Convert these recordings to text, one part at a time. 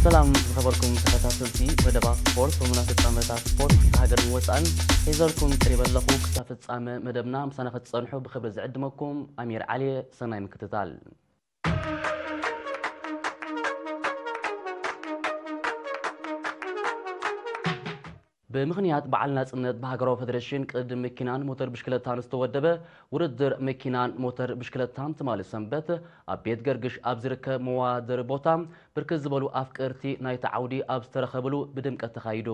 ሰላም ዝኸበርኩም ተኸታተልቲ መደባት ስፖርት፣ ብመናፍጻመታት ስፖርት ሃገርን ወጻእን ሒዘልኩም ቀሪበ ኣለኹ። ክሳብ ፍጻመ መደብና ምሳና ክትጸንሑ ብኽብሪ ዝዕድመኩም ኣሚር ዓሊ። ሰናይ ምክትታል። ብምኽንያት በዓል ናጽነት ብሃገራዊ ፈደረሽን ቅድድም መኪናን ሞተር ብሽክለታን ዝተወደበ ውድድር መኪናን ሞተር ብሽክለታን ትማሊ ሰንበት ኣብ ቤት ገርግሽ ኣብ ዝርከብ መዋደሪ ቦታ ብርክት ዝበሉ ኣፍቀርቲ ናይቲ ዓውዲ ኣብ ዝተረኸብሉ ብድምቀት ተኻይዱ።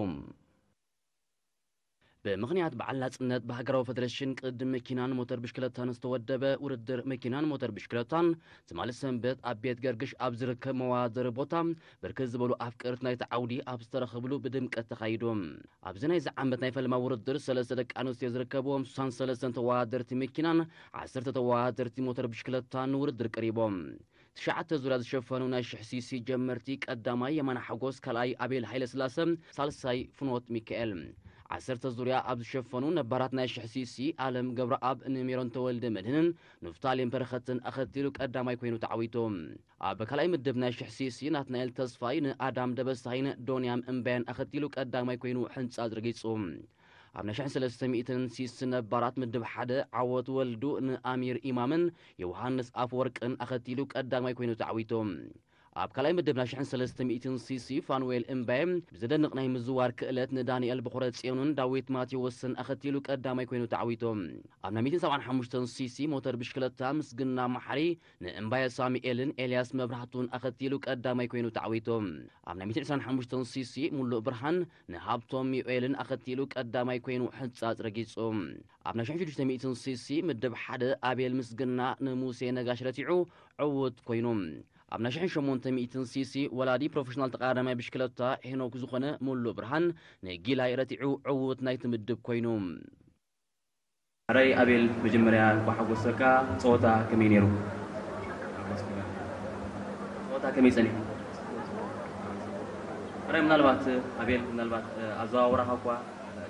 ብምኽንያት በዓል ናጽነት ብሃገራዊ ፈደረሽን ቅድድም መኪናን ሞተር ብሽክለታን ዝተወደበ ውድድር መኪናን ሞተር ብሽክለታን ትማሊ ሰንበት ኣብ ቤት ገርግሽ ኣብ ዝርከብ መዋደሪ ቦታ ብርክት ዝበሉ ኣፍቀርቲ ናይቲ ዓውዲ ኣብ ዝተረኸብሉ ብድምቀት ተኻይዱ። ኣብዚ ናይዚ ዓመት ናይ ፈለማ ውድድር ሰለስተ ደቂ ኣንስትዮ ዝርከብዎም ስሳን ሰለስተን ተወዳደርቲ መኪናን ዓሰርተ ተወዳደርቲ ሞተር ብሽክለታን ንውድድር ቀሪቦም። ትሽዓተ ዙርያ ዝሸፈኑ ናይ ሽሕ ሲሲ ጀመርቲ ቀዳማይ የማነ ሓጎስ፣ ካልኣይ ኣቤል ሃይለስላሰ፣ ሳልሳይ ፍኖት ሚካኤል። ዓሰርተ ዙርያ ኣብ ዝሸፈኑ ነባራት ናይ ሽሕ ሲሲ ኣለም ገብረኣብ ንሜሮን ተወልደ መድህንን ንፍታሌም በረኸትን ኣኸቲሉ ቀዳማይ ኮይኑ ተዓዊቱ። ኣብ ካልኣይ ምድብ ናይ ሽሕ ሲሲ ናትናኤል ተስፋይ ንኣዳም ደበሳይን ዶንያም እምባያን ኣኸቲሉ ቀዳማይ ኮይኑ ሕንጻ ዝረጊጹ። ኣብ ናይ ሽሕን ሰለስተ ሚእትን ሲሲ ነባራት ምድብ ሓደ ዓወት ወልዱ ንኣሚር ኢማምን ዮሃንስ ኣፈወርቅን ኣኸቲሉ ቀዳማይ ኮይኑ ተዓዊቱ። ኣብ ካልኣይ ምድብ ናይ ሽሕን ሰለስተ ሚእትን ሲሲ ፋኑኤል እምባየ ብዘደንቕ ናይ ምዝዋር ክእለት ንዳንኤል በኹረ ጽዮንን ዳዊት ማቴዎስን ኣኸቲሉ ቀዳማይ ኮይኑ ተዓዊቱ። ኣብ ናይ ሚእትን ሰብዓን ሓሙሽተን ሲሲ ሞተር ብሽክለታ ምስግና መሓሪ ንእምባየ ሳሙኤልን ኤልያስ መብራህቱን ኣኸቲሉ ቀዳማይ ኮይኑ ተዓዊቱ። ኣብ ናይ ሚእትን ዕስራን ሓሙሽተን ሲሲ ሙሉእ ብርሃን ንሃብቶም ዩኤልን ኣኸቲሉ ቀዳማይ ኮይኑ ሕንጻጽ ረጊጹ። ኣብ ናይ ሽሕን ሽዱሽተ ሚእትን ሲሲ ምድብ ሓደ ኣቤል ምስግና ንሙሴ ነጋሽ ረቲዑ ዕዉት ኮይኑ። ኣብ ናይ ሽሕን ሸሞንተ ሚእትን ሲሲ ወላዲ ፕሮፌሽናል ተቐዳዳማይ ብሽክለታ ሄኖክ ዝኾነ ሙሉእ ብርሃን ንጊላይ ረቲዑ ዕዉት ናይቲ ምድብ ኮይኑ። ሕራይ ኣቤል፣ መጀመርያ እንኳዕ ሓጎሰካ። ጸወታ ከመይ ነይሩ? ጸወታ ከመይ ጸኒሑ? ሕራይ ምናልባት ኣቤል፣ ምናልባት ኣዘዋውራኻ እኳ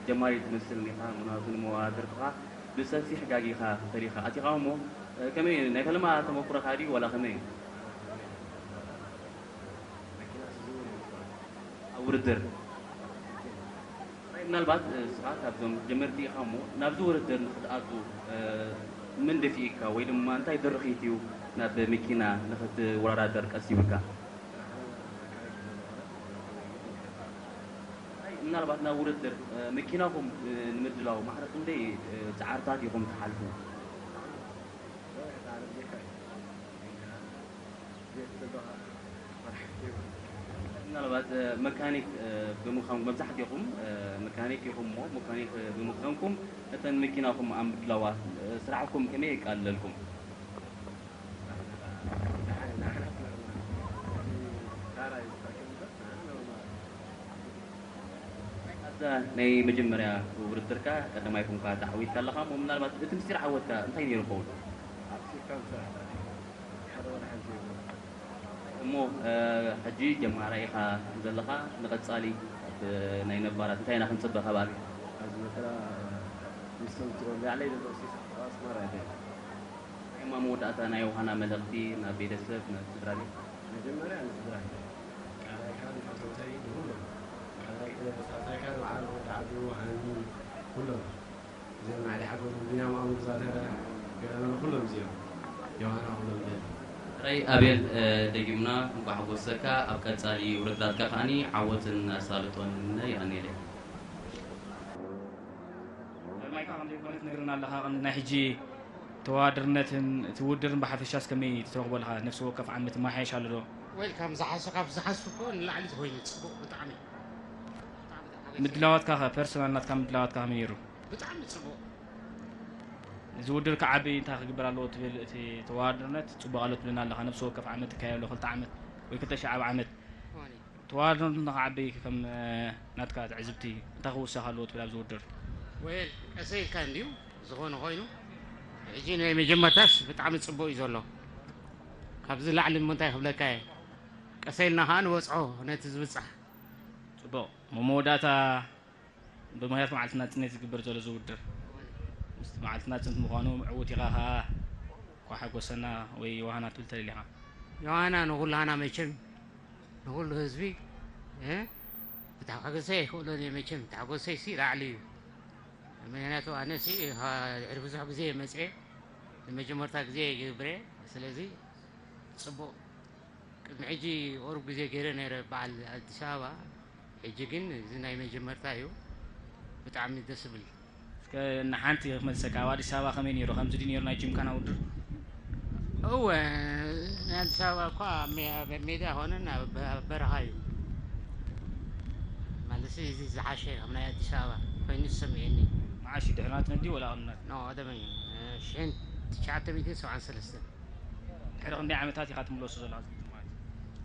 ጀማሪ ትመስል ኒኻ፣ ምኽንያቱ ንመወዳድርትኻ ብሰፊሕ ጋጊኻ ፈሊኻ ኣቲኻ እሞ፣ ከመይ ናይ ፈለማ ተመኩሮኻ ድዩ ዋላ ከመይ እዩ? ኣብ ውድድር ምናልባት እስኻ ካብዞም ጀመርቲ ኢኻ እሞ ናብዚ ውድድር ንክትኣቱ ምን ደፊእካ ወይ ድማ እንታይ ድርኺት እዩ ናብ መኪና ንክትወዳደር ቀሲብካ? ምናልባት ናብ ውድድር መኪናኹም ንምድላው ማዕረ ክንደይ ጻዕርታት ኢኹም ትሓልፉ? ምናልባት መካኒክ ብምዃን መብዛሕትኹም መካኒክ ኢኹም እሞ መካኒክ ብምዃንኩም እተን መኪናኹም ኣብ ምድላዋ ስራሕኩም ከመይ የቃልለልኩም? ኣብዛ ናይ መጀመርያ ውድድርካ ቀዳማይ ኮንካ ተዓዊትካ ኣለኻ እሞ ምናልባት እቲ ምስጢር ዓወትካ እንታይ ነይሩ ይኸውን? እሞ ሕጂ ጀማራይ ኢኻ ዘለኻ፣ ንቐጻሊ ናይ ነባራት እንታይ ኢና ክንጽበ ካብ ኣቤል? ኣብዚ መከራ ምስቶም ትበሉ ላዕለይ ዘሎ ኣስመራ እየ። እማ መወዳእታ ናይ ዮሃና መልእኽቲ ናብ ቤተሰብ፣ ናብ ስድራ ቤት? መጀመርያ ንስድራ ቤት፣ ካልኣይ ከዓ ንፈተውተይ ንኹሎም፣ ካልኣይ ሳልሳይ ከዓ ንበዓል ወዲ ዓዱ ሃኒ ኩሎም። እዚኦም ናይ ሓጎስ ቢንያም ኣምር ዛተ ገለመለ ኩሎም እዚኦም ዮሃና ኩሎም ደል። ራይ ኣቤል፣ ደጊምና እንኳዕ ሓጎሰካ። ኣብ ቀጻሊ ውድድራትካ ከዓኒ ዓወትን ኣሳልጦን ይቐንየለይ። ማይካ ከም ዘይኮነ ትነግረና ኣለኻ። ቅድሚ ናይ ሕጂ ተወዳድርነትን እቲ ውድድርን ብሓፈሻስ ከመይ ትረኽቦ ኣለኻ? ነፍሲ ወከፍ ዓመት ይመሓየሽ ኣሎ ዶ? ወይል ካብ ዝሓሱ ካብ ዝሓሱ እኮ ንላዕሊ ኮይኑ ጽቡቕ ብጣዕሚ። ምድላዋትካ ኸ፣ ፐርሰናል ናትካ ምድላዋትካ ከመይ ነይሩ? ብጣዕሚ ጽቡቕ። እዚ ውድድር ክዓቢ እንታይ ክግበር ኣለዎ ትብል? እቲ ተወዳድርነት ጽቡቕ ኣሎ ትብለና ኣለኻ። ነፍሲ ወከፍ ዓመት ትካየድ ኣሎ፣ ክልተ ዓመት ወይ ክልተ ሻዕ ኣብ ዓመት። እዋኒ። ተወዳድርነት ንኽዓቢ ከም ናትካ ትዕዝብቲ እንታይ ክውሰኽ ኣለዎ ትብል ኣብዚ ውድድር? ወይል ቀሰ ኢልካ እንድዩ ዝኾነ ኮይኑ፣ ሕጂ ናይ መጀመርታስ ብጣዕሚ ጽቡቕ እዩ ዘሎ። ካብዚ ላዕሊ እሞ እንታይ ክብለካ እየ? ቀሰ ኢልና ኸዓ ንበጽሖ ነቲ ዝብጻሕ። ጽቡቕ። መወዳእታ ብምኽንያት መዓልቲ ናጽነት ዝግበር ዘሎ እዚ ውድድር፣ ምስቲ መዓልቲ ናጽነት ምዃኑ ዕዉት ኢኻ ኸኣ እንኳዕ ሓጎሰና ወይ ዮሃና ትብል ተደሊኻ? ዮሃና ንኹላህና መቸም ንኹሉ ህዝቢ እ? ብታሕጓሰ ይኽእሎ እየ መቸም፣ ታሕጓሰይ ሲ ላዕሊ እዩ። ምኽንያቱ ኣነ ሲ፣ እ፣ ድሕሪ ብዙሕ ግዜ እየ መፅኤ፣ ንመጀመርታ ግዜ እየ ይገብረ። ስለዚ ፅቡቕ፣ ቅድሚ ሕጂ ቁሩብ ግዜ ገይረ ነይረ በዓል ኣዲስ ኣበባ፣ ሕጂ ግን እዚ ናይ መጀመርታ እዩ። ብጣዕሚ ደስ ዝብል። እስከ ንሓንቲ ክመልሰካ፣ ኣብ ኣዲስ ኣበባ ከመይ ነይሩ? ከምዚ ድዩ ነይሩ ናይ ጂምካና ውድድር? እወ፣ ናይ ኣዲስ ኣበባ እኳ ኣብ ሜ-፣ ኣብ ሜዳ ሆነን ኣብ በ-፣ ኣብ በረኻ እዩ። ማለት እዚ ዝሓሸ ካብ ናይ ኣዲስ ኣበባ ኮይኑ ዝሰምዐኒ። መዓሽ ድሕሪ ናትና ድዩ ወላ ቅድሚ ናትና? ኖ፣ ቀደመ እዩ። ሽሕን ትሽዓተ ሚእትን ሰብዓን ሰለስተን። ድሕሪ ክንደይ ዓመታት ኢኻ ትምለሱ ዘለኻ ማለት?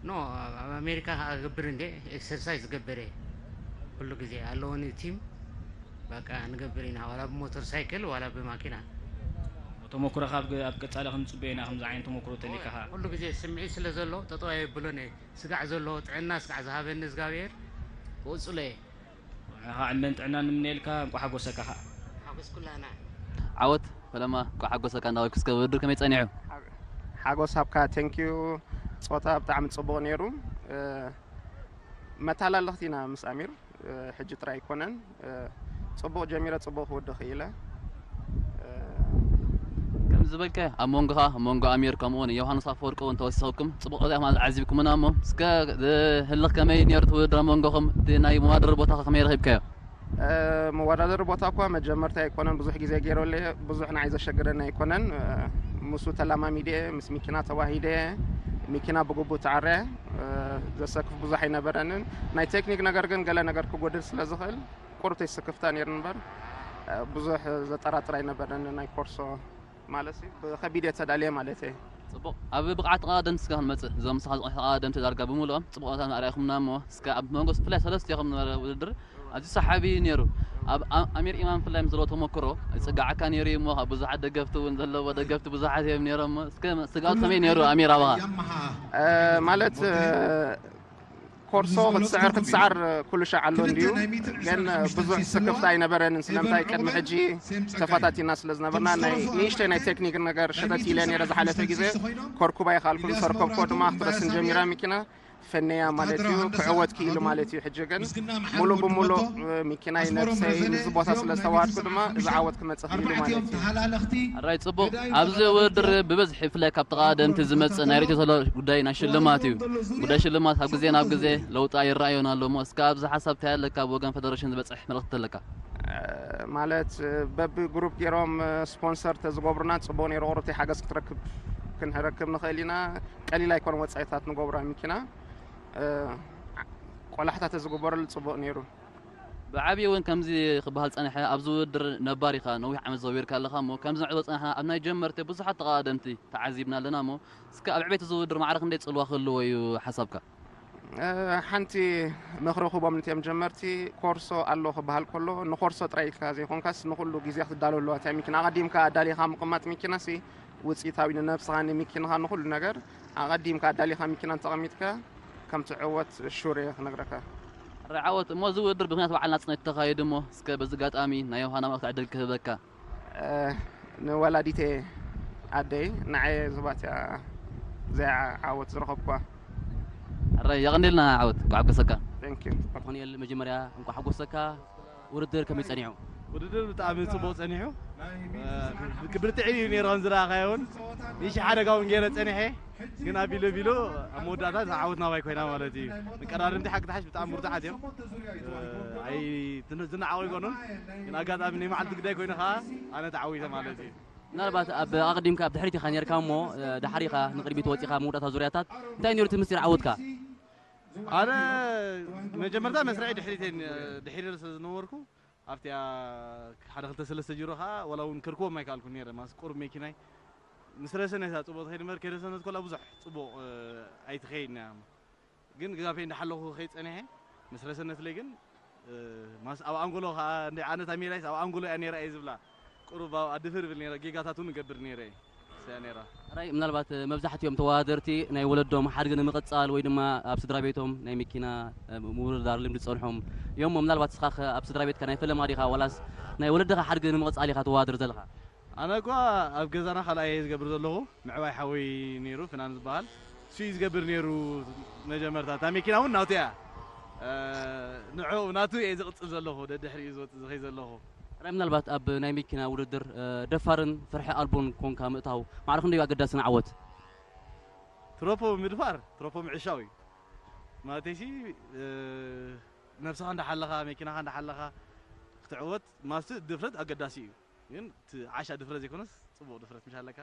ኖ፣ ኣብ፣ ኣብ ኣሜሪካ ከዓ እገብር እንደ ኤክሰርሳይዝ ዝገብር እየ። ኩሉ ግዜ ኣለወኒ ቲም፣ በቃ ንገብር ኢና፣ ዋላ ብሞተር ሳይክል ዋላ ብማኪና። ተመኩሮኻ ኣብ፣ ኣብ ቀጻሊ ክንጽበዮ ኢና፣ ከምዚ ዓይነት ተመኩሮ ተሊካ ኸዓ። ኩሉ ግዜ ስምዒት ስለ ዘሎ ጠጠው ኣየብሎን እየ። ስጋዕ ዘሎ ጥዕና ስጋዕ ዝሃበኒ እግዚኣብሔር ክቕጽሎ እየ። ንዓኻ ዕድመን ጥዕናን ንምነየልካ፣ እንቋዕ ሓጎሰካ ኸዓ። ሓጎስ ኩላና። ዓወት ፈለማ፣ እንቋዕ ሓጎሰካ እንዳበልኩ፣ እስከ ውድድር ከመይ ጸኒሑ? ሓጎስ ሃብካ፣ ቴንኪዩ። ጾታ ብጣዕሚ ጽቡቕ ነይሩ። እ፣ መተላለኽቲ ኢና ምስ ኣሚር፣ እ፣ ሕጂ ጥራይ ኣይኮነን። እ፣ ጽቡቕ ጀሚረ ጽቡቕ ክወድእ ክኢለ። እ፣ ከም ዝበልካዮ ኣብ መንጎኻ፣ ኣብ መንጎ ኣሚር ከምኡ እውን ዮሃንስ ኣፈወርቂ እውን ተወሲኽኩም ጽቡቕ ጸወታ ማለት ዓዚብኩምና እሞ፣ እስከ፣ እ፣ ህልኽ ከመይ ነይሩ እቲ ውድድር ኣብ መንጎኹም? እቲ ናይ መዋደሪ ቦታኸ ከመይ ረኺብካዮ? እ፣ መወዳደሪ ቦታ እኳ መጀመርታ ኣይኮነን፣ ብዙሕ ግዜ ገይረሉ እየ፣ ብዙሕ ንዓይ ዘሸግረኒ ኣይኮነን። እ፣ ምስኡ ተላማሚደ እየ፣ ምስ ሚኪና ተዋሂደ እየ፣ ሚኪና ብግቡእ ተዓረ፣ እ፣ ዘሰክፍ ብዙሕ ኣይነበረንን። ናይ ቴክኒክ ነገር ግን ገለ ነገር ክጎድል ስለ ዝኽእል ቁሩብ ተይ ስክፍታ ነይሩ እምበር፣ እ፣ ብዙሕ ዘጠራጥር ኣይነበረንን ናይ ኮርሶ ማለት እዩ፣ ብኸቢድ እየ ተዳልየ ማለት እየ። ጽቡቕ። ኣብ ብቕዓት ተቐዳደምቲ ስጋ ክንመጽእ፣ እዞም ምሳኻ ዝቐሑ ተቐዳደምቲ ዳርጋ ብምልኦም ጽቡቕ ኩነታት ኣርኣኹምና እሞ፣ እስከ ኣብ መንጎ ብፍላይ ሰለስቲኹም ዝነበረ ውድድር ኣዝዩ ሰሓቢ እዩ ነይሩ። ኣብ ኣ-፣ ኣሚር ኢማም ብፍላይ ምስ ዘለዎ ተመክሮ ይጽግዓካ ነይሩ እዩ እሞ፣ ካብ ብዙሓት ደገፍቲ እውን ዘለዎ ደገፍቲ ብዙሓት እዮም ነይሮም እሞ፣ እስከ ስግኣት ከመይ ነይሩ ኣሚር ኣባኻ? እ፣ ማለት፣ እ፣ ኮርሶ ክትስዕር ክትስዓር ኩሉ ሻዕ ኣሎ እንድዩ፣ ግን ብዙሕ ስክፍታ ኣይነበረንን። ስለምንታይ ቅድሚ ሕጂ ተፈታቲና ስለ ዝነበርና ናይ ንእሽተይ ናይ ቴክኒክ ነገር ሸተት ኢለ ነይረ ዝሓለፈ ግዜ። ከርኩባ ይኻልኩን ሰርኮብኮ ድማ ክትረስን ጀሚራ ሚኪና ፈነያ ማለት እዩ፣ ክዕወት ክኢሉ ማለት እዩ። ሕጂ ግን ሙሉእ ብሙሉእ ሚኪናይ ነብሰይ ምስዚ ቦታ ስለ ዝተዋሃድኩ ድማ እዚ ዓወት ክመጽእ ክኢሉ ማለት እዩ። ኣራይ ጽቡቕ። ኣብዚ ውድድር ብበዝሒ ብፍላይ ካብ ተቐዳደምቲ ዝመጽእ ናይ ርእይቶ ዘሎ ጉዳይ ናይ ሽልማት እዩ። ጉዳይ ሽልማት ካብ ግዜ ናብ ግዜ ለውጢ ኣይረኣዮን ኣሎ እሞ፣ እስከ ኣብዚ ሓሳብ እንታይ ኣለካ? ብወገን ፈደረሽን ዝበጽሕ መልእኽቲ ኣለካ? እ፣ ማለት፣ እ፣ በቢ ግሩፕ ገይሮም፣ እ፣ ስፖንሰር ተዝገብሩና ጽቡቕ ነይሩ። ቁሩብቲ ሓገዝ ክትረክብ፣ ክንረክብ ንኽእል ኢና። ቀሊል ኣይኮነ ወጻኢታት ንገብሮ ሚኪና። እ፣ ቆላሕታ ተዝግበረሉ ጽቡቕ ነይሩ። ብዓብዪ እውን ከምዚ ክበሃል ጸኒሐ፣ ኣብዚ ውድድር ነባር ኢኻ፣ ነዊሕ ዓመት ዘዊርካ ኣለኻ እሞ፣ ከምዚ ንዕዞ ጸኒሕና ኣብ ናይ ጀመርቲ ብዙሓት ተቐዳደምቲ ተዓዚብና ኣለና እሞ፣ እስከ ኣብ ዕቤት እዚ ውድድር ማዕረ ክንደይ ጽልዋ ክህልዎ እዩ ሓሳብካ? እ፣ ሓንቲ ምኽሪ ክህቦም ነቲኦም ጀመርቲ፣ ኮርሶ ኣሎ ክበሃል ከሎ፣ ንኮርሶ ጥራይ ኢልካ ዘይኮንካስ፣ ንኹሉ ግዜ ክትዳሎ ኣለዋ። እንታይ ሚኪና ኣቐዲምካ ኣዳሊኻ ምቕማጥ ሚኪናሲ ውጽኢታዊ ንነብስኻ፣ ንሚኪንኻ፣ ንኹሉ ነገር ኣቐዲምካ ኣዳሊኻ ሚኪና እንተቐሚጥካ ከም ትዕወት ሹር እየ ክነግረካ። ኣረ ዓወት፣ እሞ እዚ ውድድር ብምኽንያት በዓል ናጽነት ተኻይዱ እሞ፣ እስከ በዚ ኣጋጣሚ ናይ ዮሃና መልእኽቲ ዕድል ክህበካ። እ፣ ንወላዲተ ኣደይ ንዓየ ዝባት እያ እዚኣ ዓወት ዝረኸብኳ። ኣረ የቐንየልና ዓወት፣ እንኳዕ ሓጎሰካ። Thank you። ኮንኤል መጀመርያ እንኳዕ ሓጎሰካ። ውድድር ከመይ ጸኒሑ? ውድድር ብጣዕሚ ጽቡቕ ጸኒሑ። እ፣ ብርትዒ እዩ ነይሩ ከም ዝረኣኻዮ እውን። ንእሽተይ ሓደጋ እውን ገይረ ጸኒሐ፣ ግን ኣቢሉ ኣቢሉ ኣብ መወዳእታ እዛ ዓወት ናባይ ኮይና ማለት እዩ። መቀዳድምቲ ሓቂ ተሓሽ ብጣዕሚ ብርቱዓት እዮም። እ፣ ኣይ፣ ዝነዓቑ ኣይኮኑን፣ ግን ኣጋጣሚ ናይ መዓልቲ ግዳይ ኮይኑ ከዓ ኣነ ተዓዊተ ማለት እዩ። ምናልባት ኣብ ኣቕዲምካ ኣብ ድሕሪት ኢኻ ነርካ እሞ፣ እ፣ ዳሕሪኻ ንቕድሚት ወጺኻ መወዳእታ ዙርያታት እንታይ ነይሩ እቲ ምስጢር ዓወትካ? ኣነ መጀመርታ መስርዐይ ድሕሪት እየ፣ ድሒረ ስለ ዝነበርኩ ኣብቲኣ ሓደ ክልተ ሰለስተ ጅሮ ኸዓ ዋላ እውን ክርክቦም ኣይከኣልኩን ነይረ። ማስ ቁሩብ መኪናይ ምስ ረሰነት እያ ጽቡቕ ትኸይድ እምበር፣ ከይረሰነት ከላ ብዙሕ ጽቡቕ፣ እ፣ ኣይትኸይድን እያ። ግን ግዛፈይ እንዳሓለኹ ከይድ ጸኒሐ፣ ምስ ረሰነትለይ ግን፣ እ፣ ማስ ኣብ ኣንጎሎ ኸዓ እንደ ኣነ እታ ሜዳይስ ኣብ ኣንጎሎ እያ ነይራ እየ ዝብላ። ቁሩብ ኣብ ኣድፍር እብል ነይረ፣ ጌጋታት እውን እገብር ነይረ እየ። እሳ እያ ነይራ። ሕራይ ምናልባት መብዛሕትኦም ተወዳደርቲ ናይ ወለዶም ሓድጊ ንምቕጻል ወይ ድማ ኣብ ስድራ ቤቶም ናይ መኪና፣ እ፣ ምውድዳር ልምዲ ዝጸንሖም እዮም። ምናልባት ንስኻ ኸ ኣብ ስድራ ቤትካ ናይ ፈለማ ዲኻ ዋላስ ናይ ወለድኻ ሓድጊ ንምቕጻል ኢኻ ትወዳደር ዘለኻ? ኣነ እኳ ኣብ ገዛና ካልኣይ እየ ዝገብር ዘለኹ። ምዕባይ ሓወይ ነይሩ፣ ፍናን ዝበሃል። እሱ እዩ ዝገብር ነይሩ መጀመርታ። እታ መኪና እውን ናቱ እያ። ንዑ ናቱ እየ ዝቕጽል ዘለኹ፣ ደድሕሪኡ ዝወጽእ ዝኸይ ዘለኹ። ራይ ምናልባት ኣብ ናይ መኪና ውድድር ደፋርን ፍርሒ ኣልቦን ኮንካ ምእታው ማዕረ ክንደዩ ኣገዳሲ ንዓወት? ትሮፖ ምድፋር ትሮፖ ምዕሻው እዩ። ማለተይሲ ነብስኻ እንዳሓለኻ መኪናኻ እንዳሓለኻ ክትዕወት ማስቲ ድፍረት ኣገዳሲ እዩ። ግን እቲ ዓሻ ድፍረት ዘይኮነስ ጽቡቕ ድፍረት ምሽ ኣለካ።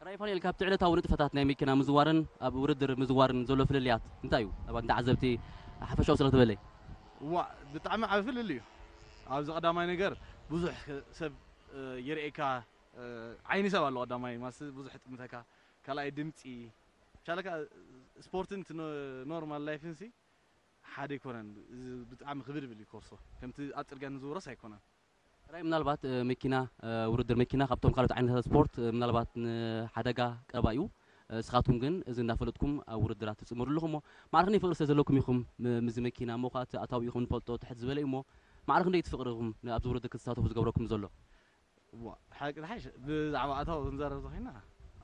ራይ ፋንኤል፣ ካብቲ ዕለታዊ ንጥፈታት ናይ መኪና ምዝዋርን ኣብ ውድድር ምዝዋርን ዘሎ ፍልልያት እንታይ እዩ? ኣብ እንዳ ዓዘብቲ ሓፈሻዊ ስለ ትበለይ። ዋ ብጣዕሚ ዓቢ ፍልል እዩ። ኣብዚ ቀዳማይ ነገር ብዙሕ ሰብ ይርእየካ፣ ዓይኒ ሰብ ኣሎ ቀዳማይ ማስ ብዙሕ ጥምተካ፣ ካልኣይ ድምፂ ሻለካ ስፖርትን ኖርማል ላይፍን ሲ ሓደ ኣይኮነን። ብጣዕሚ ክብድብል እዩ ኮርሶ ከምቲ ኣብ ፅርግያ ንዝውረስ ኣይኮነን። ራይ ምናልባት መኪና ውድድር መኪና ካብቶም ካልኦት ዓይነታት ስፖርት ምናልባት ንሓደጋ ቀረባ እዩ። እስኻትኩም ግን እዚ እናፈለጥኩም ኣብ ውድድራት ትፅምሩ ኣለኹም እሞ ማዕረ ክንደይ ፍቕሪ ስለ ዘለኩም ኢኹም ምስዚ መኪና እሞ ከዓ እቲ ኣታዊ ኢኹም ንፈልጦ ትሕት ዝበለ እዩ እሞ ማዕረ ክንደይ እቲ ፍቕሪ ኢኹም ኣብዚ ውድድር ክትሳተፉ ዝገብረኩም ዘሎ? ሓቂ ሓሽ ብዛዕባ ኣታዊ ክንዛረብ ተኾይና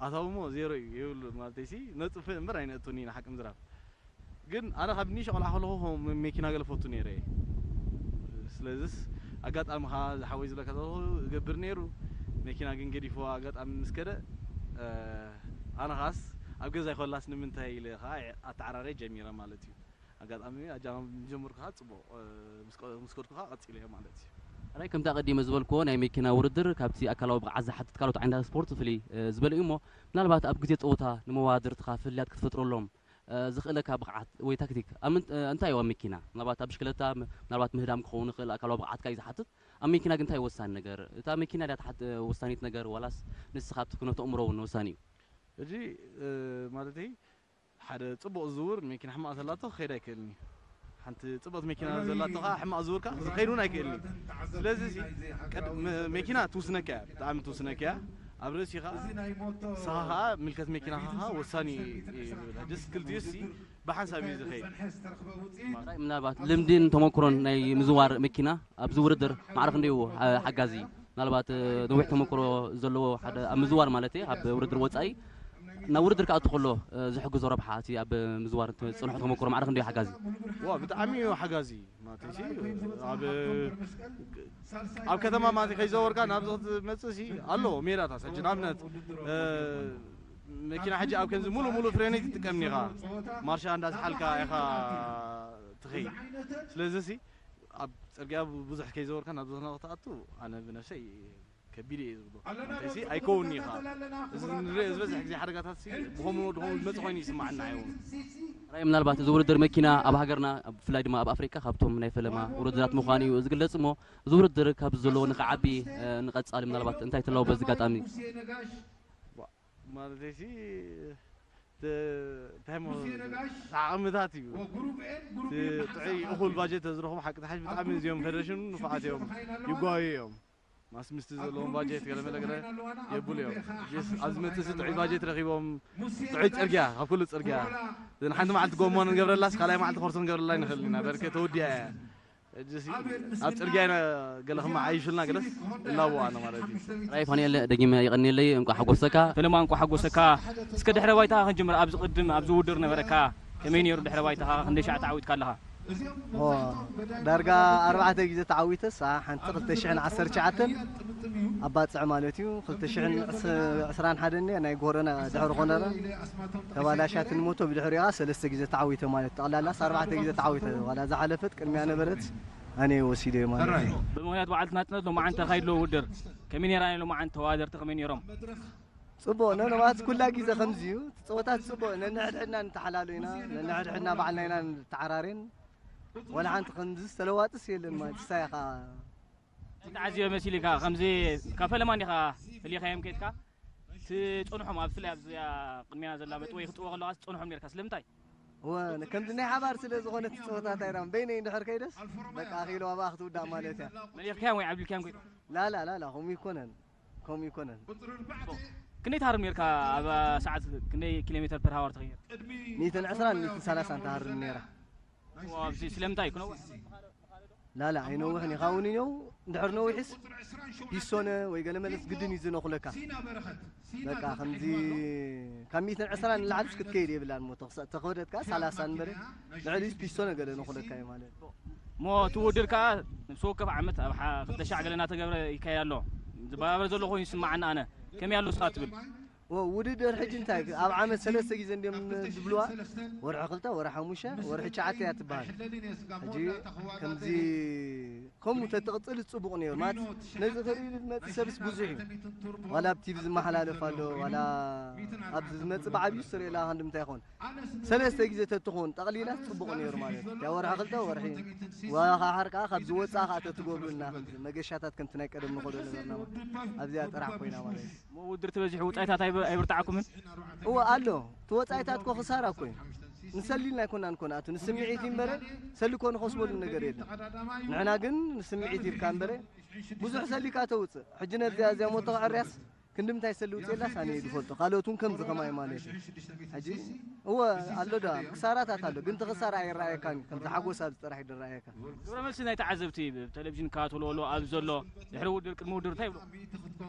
ኣታዊ እሞ ዜሮ እዩ የብሉ ማለተይሲ ነፅፍ እምበር ኣይነእቱን ኢና ሓቂ ምዝራብ። ግን ኣነ ካብ ኒሽ ቆልዓ ከለኹ መኪና ገለ ፈቱ ነይረ እየ። ስለዚስ ኣጋጣሚ ኸዓ ዝሓወይ ዝብለካ ዘለኹ እገብር ነይሩ። መኪና ግን ገዲፍዋ ኣጋጣሚ ምስ ከደ ኣነ ኸዓስ ኣብ ገዛ ይኮላስ ንምንታይ ኢለ ኸዓ ኣተዓራርየ ጀሚረ ማለት እዩ። ኣጋጣሚ ኣጃማም ጀምርኩ ኸዓ ፅቡቕ ምስ ከድኩ ኸዓ ቀፂለ ማለት እዩ። ራይ ከምቲ ኣቐዲመ ዝበልክዎ ናይ መኪና ውድድር ካብቲ ኣካላዊ ብቕዓት ዝሓትት ካልኦት ዓይነታት ስፖርት ፍልይ ዝበለ እዩ እሞ ምናልባት ኣብ ግዜ ፀወታ ንመዋድርትኻ ፍልልያት ክትፈጥረሎም ዝኽእለካ ብቕዓት ወይ ታክቲክ እንታይ እዩ ኣብ መኪና? ምናልባት ኣብ ብሽክለታ ምናልባት ምህዳም ክኸውን ይኽእል ኣካላዊ ብቕዓትካ እዩ ዝሓትት። ኣብ መኪና ግን እንታይ ወሳኒ ነገር? እታ መኪና ድያ ወሳኒት ነገር ዋላስ ንስኻ ኣብቲ ኩነተ ኣእምሮ እውን ወሳኒ እዩ? ሕጂ ማለተይ ሓደ ፅቡቕ ዝዝውር መኪና ሕማቕ ተላቶ ክኸይድ ኣይክእልን እዩ። ሓንቲ ፅብቕቲ መኪና ዘላቶ ከዓ ሕማቕ ዝዝውር ከዓ ዝኸይድ እውን ኣይክእልን እዩ። ስለዚ መኪና ትውስነካ እያ፣ ብጣዕሚ ትውስነካ እያ። ኣብ ርእሲኻ ንስኻ ከዓ ምልከት መኪናኻ ከዓ ወሳኒ እዩ ዝብል። ሕጅስ ክልቲኡ ሲ ብሓንሳብ እዩ ዝኸይድ። ምናልባት ልምድን ተመክሮን ናይ ምዝዋር መኪና ኣብዚ ውድድር ማዕረ ክንደዩ ሓጋዚ እዩ? ምናልባት ነዊሕ ተመክሮ ዘለዎ ሓደ ኣብ ምዝዋር ማለት እየ ካብ ውድድር ወፃኢ ናብ ውድድር ክኣቱ ከሎ ዝሕግዞ ረብሓ እቲ ኣብ ምዝዋር ዝፀንሖ ተመክሮ ማዕረ ክንደዩ ሓጋዚ? ዋ ብጣዕሚ እዩ ሓጋዚ ማለት ኣብ ኣብ ከተማ ማለት ከይዘወርካ ናብዚ ክትመፅእ ሲ ኣለዎ ሜዳታት ሕጂ ንኣብነት መኪና ሕጂ ኣብ ከምዚ ሙሉ ሙሉ ፍሬን ትጥቀም ኒኻ ማርሻ እንዳዝሓልካ ኢኻ ትኸይድ። ስለዚ ሲ ኣብ ፅርግያ ብዙሕ ከይዘወርካ ናብ ዝኾነ ክትኣቱ ኣነ ብነፍሰይ ከቢድ እየ ዝብሎ። እንተይሲ ኣይከውን ኢኻ እዚ ንሪኦ ዝበዝሕ ግዜ ሓደጋታት ሲ ብኸምኡ ድኸምኡ ዝመፅ ኮይኑ ይስማዓና እዩ። ራይ ምናልባት እዚ ውድድር መኪና ኣብ ሃገርና ብፍላይ ድማ ኣብ ኣፍሪቃ ካብቶም ናይ ፈለማ ውድድራት ምዃኑ እዩ ዝግለፅ እሞ እዚ ውድድር ካብ ዘለዎ ንክዓቢ ንቐፃሊ ምናልባት እንታይ ትለዎ በዚ ኣጋጣሚ? ማለተይሲ እንታይ ዓቕምታት እዩ ጥዑይ እኹል ባጀት ዝረኽቡ ሓቂ ተሓሽ ብጣዕሚ እዚኦም ፌደሬሽን ንፉዓት እዮም ይጓዩ እዮም ማስ ምስቲ ዘለዎም ባጀት ገለ መለ ገለ የብሉ እዮም ስ ኣብዚ መፅእ ጥዑይ ባጀት ረኪቦም ጥዑይ ፅርግያ ካብ ኩሉ ፅርግያ ንሓንቲ መዓልቲ ጎሞ ንገብረላስ ካልኣይ መዓልቲ ኮርሶ ንገብረላ ንኽእል ኢና በርከ ተወዲያ እያ ኣብ ፅርግያ ኢና ገለ ክመዓይሹልና ገለስ እላቦ ኣነ ማለት እዩ። ራይ ፋንኤል ደጊመ የቐንየለይ እንቋ ሓጎሰካ። ፈለማ እንቋ ሓጎሰካ። እስከ ድሕረ ባይታ ክንጅምር ኣብዚ ቅድም ኣብዚ ውድድር ነበረካ ከመይ ነይሩ ድሕረ ባይታኻ ክንደይ ሻዕ ተዓዊትካ ኣለኻ? ኦ ዳርጋ ኣርባዕተ ግዜ ተዓዊተስ ሓንቲ ክልተ ሽሕን ዓሰርተ ትሽዓተን ኣብ ባፅዕ ማለት እዩ ክልተ ሽሕን ዕስራን ሓደን ናይ ጎረና ድሕሪ ኮነራ ተባላሻትን ሞቶ ብድሕሪኣ ሰለስተ ግዜ ተዓዊተ ማለት ጠቕላላስ ኣርባዕተ ግዜ ተዓዊተ ዋላ ዝሓለፈት ቅድሚያ ነበረት ኣነ ወሲደ ማለት እዩ። ብምኽንያት በዓልቲ ናፅነት ሎማዓንቲ ተኻይድሎ ውድድር ከመይ ነይራ ናይ ሎማዓንቲ ተወዳደርቲ ከመይ ነይሮም? ፅቡቕ ነንባት ኩላ ግዜ ከምዚ እዩ እቲ ፀወታት ፅቡቕ ነንሕድሕድና ንተሓላሉ ኢና ነንሕድሕድና ባዕልና ኢና ንተዓራሬን ወላ ሓንቲ ከምዚ ዝተለዋጥስ የለን ማለት ንሳይ ከዓ እንታይ ዓዚበ መሲልካ ከምዚ ካብ ፈለማ እንዲኻ ፈሊኻዮም ከድካ ትፀንሖም ኣብ ፍላይ ኣብዚኣ ቅድሚና ዘላ በጥወይ ክትጥወ ከለካ ትፀንሖም ነርካ ስለምንታይ እወ ከምዚ ናይ ሓባር ስለ ዝኾነ እቲ ፀወታ እንታይ ዳም በይነይ እንድሕር ከይደስ በቃ ኣኺሉ ኣብኣ ክትውዳእ ማለት እያ መሊኽካዮም ወይ ዓብሊልካዮም ከይድካ ላላ ላላ ከምኡ ይኮነን ከምኡ ይኮነን ክንደይ ትሃርም ነርካ ኣብ ሰዓት ክንደይ ኪሎ ሜትር ፐር ሃወር ትኸይድ ሚእትን ዕስራን ሚእትን ሰላሳን ትሃርም ነይራ ስለምንታይ ክነው ላላ ኣይነውሕን እዩ። ካብኡ ንየው እንድሕር ነዊሕስ ፒሶነ ወይ ገለ መለስ ግድን እዩ ዝነኹለካ። በቃ ከምዚ ካብ ሚእትን ዕስራን ንላዕልስ ክትከይድ የብላን እሞ ተኽሳ- ተኽበደት ከኣ ሰላሳ እንበረ ልዕሊስ ፒሶነ ገለ ነኹለካ እዩ ማለት እዩ። እሞ እቲ ውድድር ከኣ ነብሲ ወከፍ ዓመት ኣብ ሓ- ክልተ ሻዕ ገለ እናተገብረ ይካየድ ኣሎ። ዝባበር ዘሎ ኮይኑ ይስማዓኒ ኣነ። ከመይ ኣሎ ንስኻ ትብል? ወ- ውድድር ሕጂ እንታይ ኣብ ዓመት ሰለስተ ግዜ እንዲም ዝብልዋ፣ ወርሒ ክልተ፣ ወርሒ ሓሙሽተ፣ ወርሒ ትሽዓተ እያ ትበሃል። ሕጂ ከምዚ ከምኡ ተትቕጽል ጽቡቕ ነይሩ ማለት ነዚ ክርኢ ዝመጽእ ሰብስ ብዙሕ እዩ። ዋላ ኣብ ቲቪ ዝመሓላለፍ ኣሎ፣ ዋላ ኣብዚ ዝመጽእ ብዓብዩ ስርኤላ ክንዲ ምንታይ ይኾን ሰለስተ ግዜ ተትኾን ጠቕሊላ ጽቡቕ ነይሩ ማለት እዩ። ያ ወርሒ ክልተ ወርሒ ዋላ ከዓ ሓር ከዓ ካብ ዝወፅኣ ከዓ ተትገብሩልና መገሻታት ከምቲ ናይ ቀደም ንኸዶ ነበርና ኣብዚኣ ጥራሕ ኮይና ማለት እዩ። እሞ ውድድር ተበዚሑ ውፃኢታት ኣይበ- ኣይብርትዓኩምን? እወ ኣሎ እቲ ወፃኢታት ኮ ክሳራ እኮ እዩ። ንሰሊልና ኣይኮናን ኮ ንኣቱ ንስምዒት እዩ እምበረ ሰሊ ኮ ንኸስበሉ ነገር የለን። ንሕና ግን ንስምዒት ኢልካ እምበረ ብዙሕ ሰሊካ ተውፅእ ሕጂ ነዚኣ እዚኣ ሞቶ ክዕርያስ ክንዲ ምንታይ ሰሊ ውፅእ የላስ ኣነ እየ ዝፈልጦ ካልኦት እውን ከምዚ ከማይ ማለት እዩ። ሕጂ እወ ኣሎ ዳ ክሳራታት ኣሎ ግን እቲ ክሳራ ኣይረኣየካን እዩ ከምዚ ሓጎስ ኣብዚ ጥራሕ እዩ ዝረኣየካ። ግብረ መልሲ ናይ ተዓዘብቲ ብቴሌቪዥን ካብ ትልወሎ ኣብዚ ዘሎ ድሕሪ ውድድር ቅድሚ ውድድር እንታይ ይብሉ?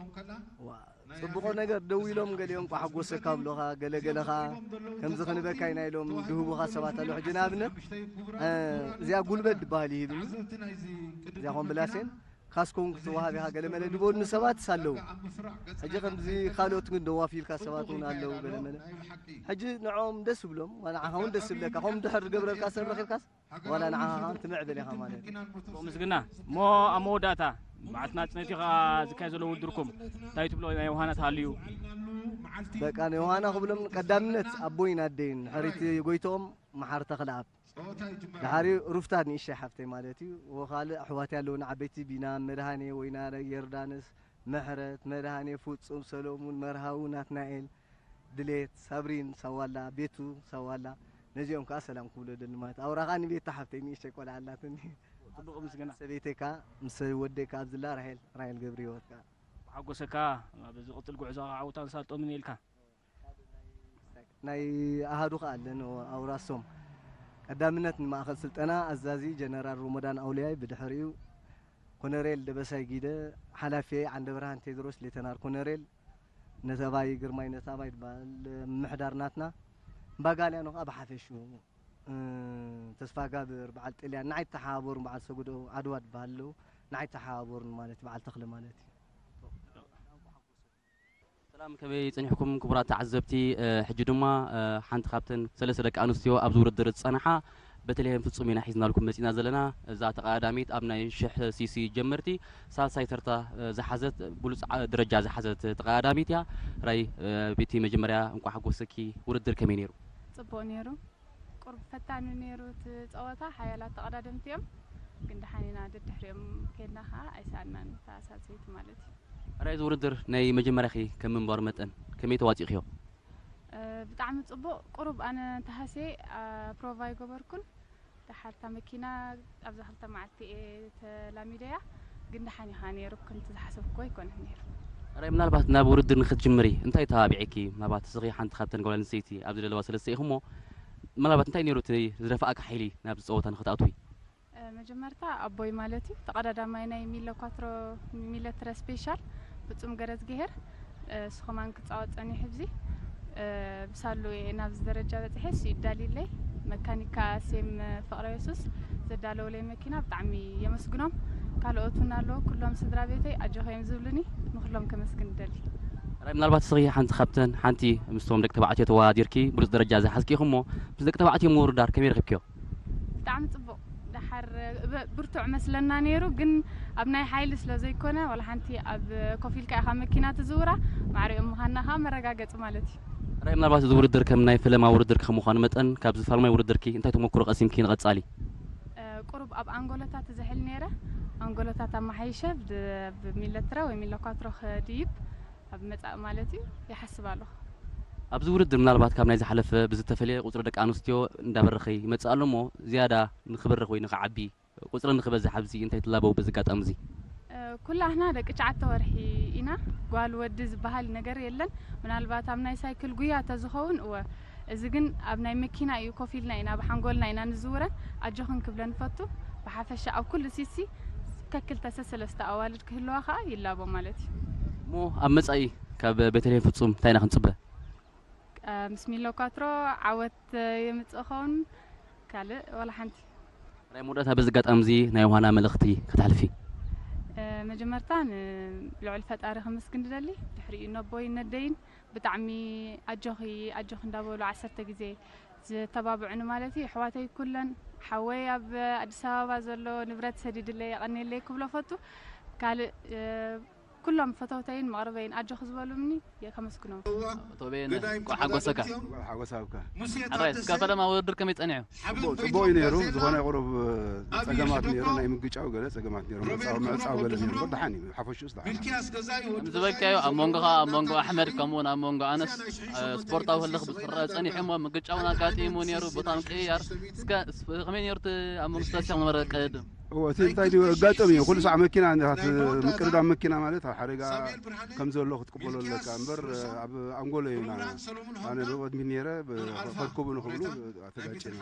ዋ፣ ጽቡቕ ነገር ደው ኢሎም ገሊኦም ቋሕጎሰካ ብሎኻ ገለገለኻ ከምዚ ክንበካ ኢና ኢሎም ድህቡኻ ሰባት ኣለዉ ሕጂ ንኣብነት እ፣ እዚኣ ጉልበት ዝበሃል ይህብ እዩ እዚኣ ኮምብላሴን ካስኮን ክትወሃብ ኢኻ ገለመለ ዝበሉኒ ሰባትስ ኣለዉ ሕጂ ከምዚ ካልኦት ግን ደዋፊልካ ሰባት እውን ኣለዉ ገለመለ ሕጂ ንዕኦም ደስ ይብሎም ንዓኻ እውን ደስ ይብለካ ከምኡ ድሕር ዝገብረልካ ሰብ ረኺብካስ ዋላ ንዓኻ ትምዕብል ኢኻ ማለት እዩ። ምስግና እሞ ኣብ መወዳእታ በዓልቲ ናጽነት ኢኻ ዝካየድ ዘሎ ውድድርኩም እንታይ ትብሎ ናይ ውሃና ተሃልዩ? በቃ ንዮሃና ክብሎም ቀዳምነት ኣቦይን ኣደይን ሕሪት ጎይትኦም መሓር ተኽለኣብ ድሓሪ ሩፍታ ንእሽተይ ሓፍተይ ማለት እዩ ወካልእ ኣሕዋት ኣለውን ዓበይቲ ቢና መድሃኔ ወይና ዮርዳንስ ምሕረት መድሃኔ ፍጹም ሰሎሙን መርሃዊ ናትናኤል ድሌት ሳብሪን ሳዋላ ቤቱ ሳዋላ ነዚኦም ከዓ ሰላም ክብሎ ደሊ ማለት ኣውራኻ ንቤታ ሓፍተይ ንእሽተይ ቆልዓ ኣላትኒ ጽቡቕ ምስግና ሰበይተይ ከዓ ምስ ወደይ ከዓ ኣብዝላ ራሄል ራሄል ገብረ ህይወት ከዓ ሓጎሰካ በዚ ቅፅል ጉዕዞ ዓውታ ንሳልጦምን ኢልካ ናይ ኣሃዱ ከዓ ኣለን ኣውራሶም ቀዳምነት ንማእኸል ስልጠና ኣዛዚ ጀነራል ሮሞዳን ኣውልያይ ብድሕሪኡ ኮነሬል ደበሳይ ጊደ ሓላፊ ዓንደ ብርሃን ቴድሮስ ሌተናር ኮነሬል ነተባይ ግርማይ ነታባይ ዝበሃል ምምሕዳር ናትና እምባጋልያኖ ከዓ ብሓፈሽኡ ተስፋ ጋብር በዓል ጥልያን ንዓይ ተሓባበሩን በዓል ሰጉዶ ዓድዋ ዝበሃል ኣለዉ ንዓይ ተሓባበሩን ማለት በዓል ተኽለ ማለት እዩ ሰላም ከመይ ጸኒሕኩም ክቡራት ተዓዘብቲ ሕጂ ድማ ሓንቲ ካብተን ሰለስተ ደቂ ኣንስትዮ ኣብዚ ውድድር ዝጸንሓ በተልሄም ፍጹም ኢና ሒዝናልኩም መጺና ዘለና እዛ ተቐዳዳሚት ኣብ ናይ ሽሕ ሲሲ ጀመርቲ ሳልሳይ ተርታ ዝሓዘት ብሉጽ ደረጃ ዝሓዘት ተቐዳዳሚት እያ ራይ ቤቲ መጀመርያ እንቋ ሓጎሰኪ ውድድር ከመይ ነይሩ ጽቡቕ ነይሩ ቁሩብ ፈታኒ ነይሩ እቲ ጸወታ ሓያላት ተቐዳደምቲ እዮም ግን ደሓን ኢና ደድሕሪኦም ከድና ከዓ ኣይሰኣናን ተኣሳሰይቲ ማለት እዩ ራይ እዚ ውድድር ናይ መጀመርያኺ ከም ምንባሩ መጠን ከመይ ተዋፂእኽዮ ብጣዕሚ ፅቡቕ ቁሩብ ኣነ ተሃስየ ፕሮቭ ኣይገበርኩን ደሓር እታ መኪና ኣብዛ ክልተ መዓልቲ እየ ተላሚደያ ግን ደሓን ኢኻ ነይሩ ከምቲ ዝሓሰብክዎ ኣይኮነን ነይሩ ራይ ምናልባት ናብ ውድድር ንክትጅምሪ እንታይ ተባቢዐኪ ምናልባት እስኺ ሓንቲ ካብተን ጓል ኣንስተይቲ ኣብዚ ዘለዋ ሰለስተ ኢኹሞ ምናልባት እንታይ ነይሩ እቲ ዝደፋእካ ሓይሊ ናብዚ ፀወታ ንክትኣትዊ መጀመርታ ኣቦይ ማለት እዩ ተቐዳዳማይ ናይ ሚለ ኳትሮ ሚለ ትረ ስፔሻል ፍጹም ገረዝግሄር እሱ ከማን ክጻወት ጸኒሑ ብዚ ብሳሉ እየ ናብዚ ደረጃ በጺሐ እሱ ይዳልይለይ መካኒካ ሴም ፍቕረ የሱስ ዘዳለውለይ መኪና ብጣዕሚ የመስግኖም ካልኦት እውን ኣለዉ ኩሎም ስድራ ቤተይ ኣጆኸ እዮም ዝብሉኒ ንኩሎም ከመስግን እደሊ ራይ ምናልባት እስኺ ሓንቲ ካብተን ሓንቲ ምስቶም ደቂ ተባዕትዮ ተወዳዲርኪ ብሉፅ ደረጃ ዝሓዝኪ ኢኹሞ ምስ ደቂ ተባዕትዮ ምውርዳር ከመይ ረኺብክዮ ብጣዕሚ ፅቡቕ ደሓር ብርቱዕ መስለና ነይሩ ግን ኣብ ናይ ሓይሊ ስለ ዘይኮነ ዋላ ሓንቲ ኣብ ኮፍ ኢልካ ኢኻ መኪና ትዝውራ ማዕሪኦም ምዃንና ከዓ መረጋገፂ ማለት እዩ ራይ ምናልባት እዚ ውድድር ከም ናይ ፈለማ ውድድርኪ ከም ምዃኑ መጠን ካብዚ ፋልማይ ውድድርኪ እንታይ ተመክሮ ቀሲምኪ ንቐፃሊ ቁሩብ ኣብ ኣንጎሎታት ዝሕል ነይረ ኣንጎሎታት ኣመሓይሸ ብሚለትረ ወይ ሚለኳትሮ ክድይብ ኣብ መጻእ ማለት እዩ ይሓስብ ኣለኹ። ኣብዚ ውድድር ምናልባት ካብ ናይ ዝሓለፈ ብዝተፈለየ ቁፅሪ ደቂ ኣንስትዮ እንዳበረኸ ይመፅእ ኣሎ እሞ ዝያዳ ንክበርኽ ወይ ንክዓቢ ቁፅሪ ንክበዝሕ ኣብዚ እንታይ ትላበው በዚ ኣጋጣሚ እዚ? ኩላህና ደቂ ትሽዓተ ወርሒ ኢና ጓል ወዲ ዝበሃል ነገር የለን ምናልባት ኣብ ናይ ሳይክል ጉያ ተዝኸውን እወ እዚ ግን ኣብ ናይ መኪና እዩ ኮፍ ኢልና ኢና ብሓንጎልና ኢና ንዝውረን ኣጆኽን ክብለን ፈቱ ብሓፈሻ ኣብ ኩሉ ሲሲ ከክልተ ሰለስተ ኣዋልድ ክህልዋ ከዓ ይላቦ ማለት እዩ። እሞ ኣብ መጻኢ ካብ ቤተልሔም ፍጹም እንታይ ኢና ክንጽበ? ምስ ሚሎ ኳትሮ ዓወት የምጽእ ኸውን። ካልእ ዋላ ሓንቲ። ናይ መወዳእታ በዚ ኣጋጣሚ እዚ ናይ ዮሃና መልእኽቲ ከተሕልፊ? መጀመርታ ንልዑል ፈጣሪ ክምስግን ድደሊ። ድሕሪኡ ነቦይ ነደይን ብጣዕሚ ኣጆኺ ኣጆኺ እንዳበሉ ዓሰርተ ግዜ ዝተባብዑኒ ማለት እዩ። ኣሕዋተይ ኩለን ሓወይ ኣብ ኣዲስ ኣበባ ዘሎ ንብረት ሰዲድለይ የቐንየለይ ክብሎ ፈቱ። ካልእ ኩሎም ፈተውተይን መቕርበይን ኣጆኺ ዝበሉኒ ከመስግኖም። ቶቤን እንኳዕ ሓጎሰካ። ሓጎሳብካ። ሓራይ እስከ ፈለማ ውድድር ከመይ ጸኒሑ? ጽቡቅ እዩ ነይሩ። ዝኾነ ቁሩብ ጸገማት ነይሩ፣ ናይ ምግጫው ገለ ጸገማት ነይሩ፣ ምዕጻው ምዕጻው ገለ ነይሩ። ደሓን እዩ፣ ሓፈሽኡስ ደሓን። ከም ዝበልካዮ ኣብ መንጎኻ ኣብ መንጎ ኣሕመድ ከምኡውን ኣብ መንጎ ኣነስ ስፖርታዊ ህልኽ ብዝረአ ጸኒሑ እሞ ምግጫውን ኣጋጢሙ ነይሩ። ቦታ ምቅይያር እስከ ከመይ ነይሩ እቲ ኣብ መንጎ ስታሲያም ዝነበረ ቅድም? እዎ እቲ እንታይ ድዩ ኣጋጠሚ እዩ። ኩሉ ሳዕ መኪና ምቅድዳም መኪና ማለት ኣብ ሓደጋ ከም ዘሎ ክትቅበሎ ኣለካ እምበር ኣብ ኣንጎሎ እዩ። ኣነ ብቕድሚት ነይረ ከርክቡ ንክብሉ ተጋጭና።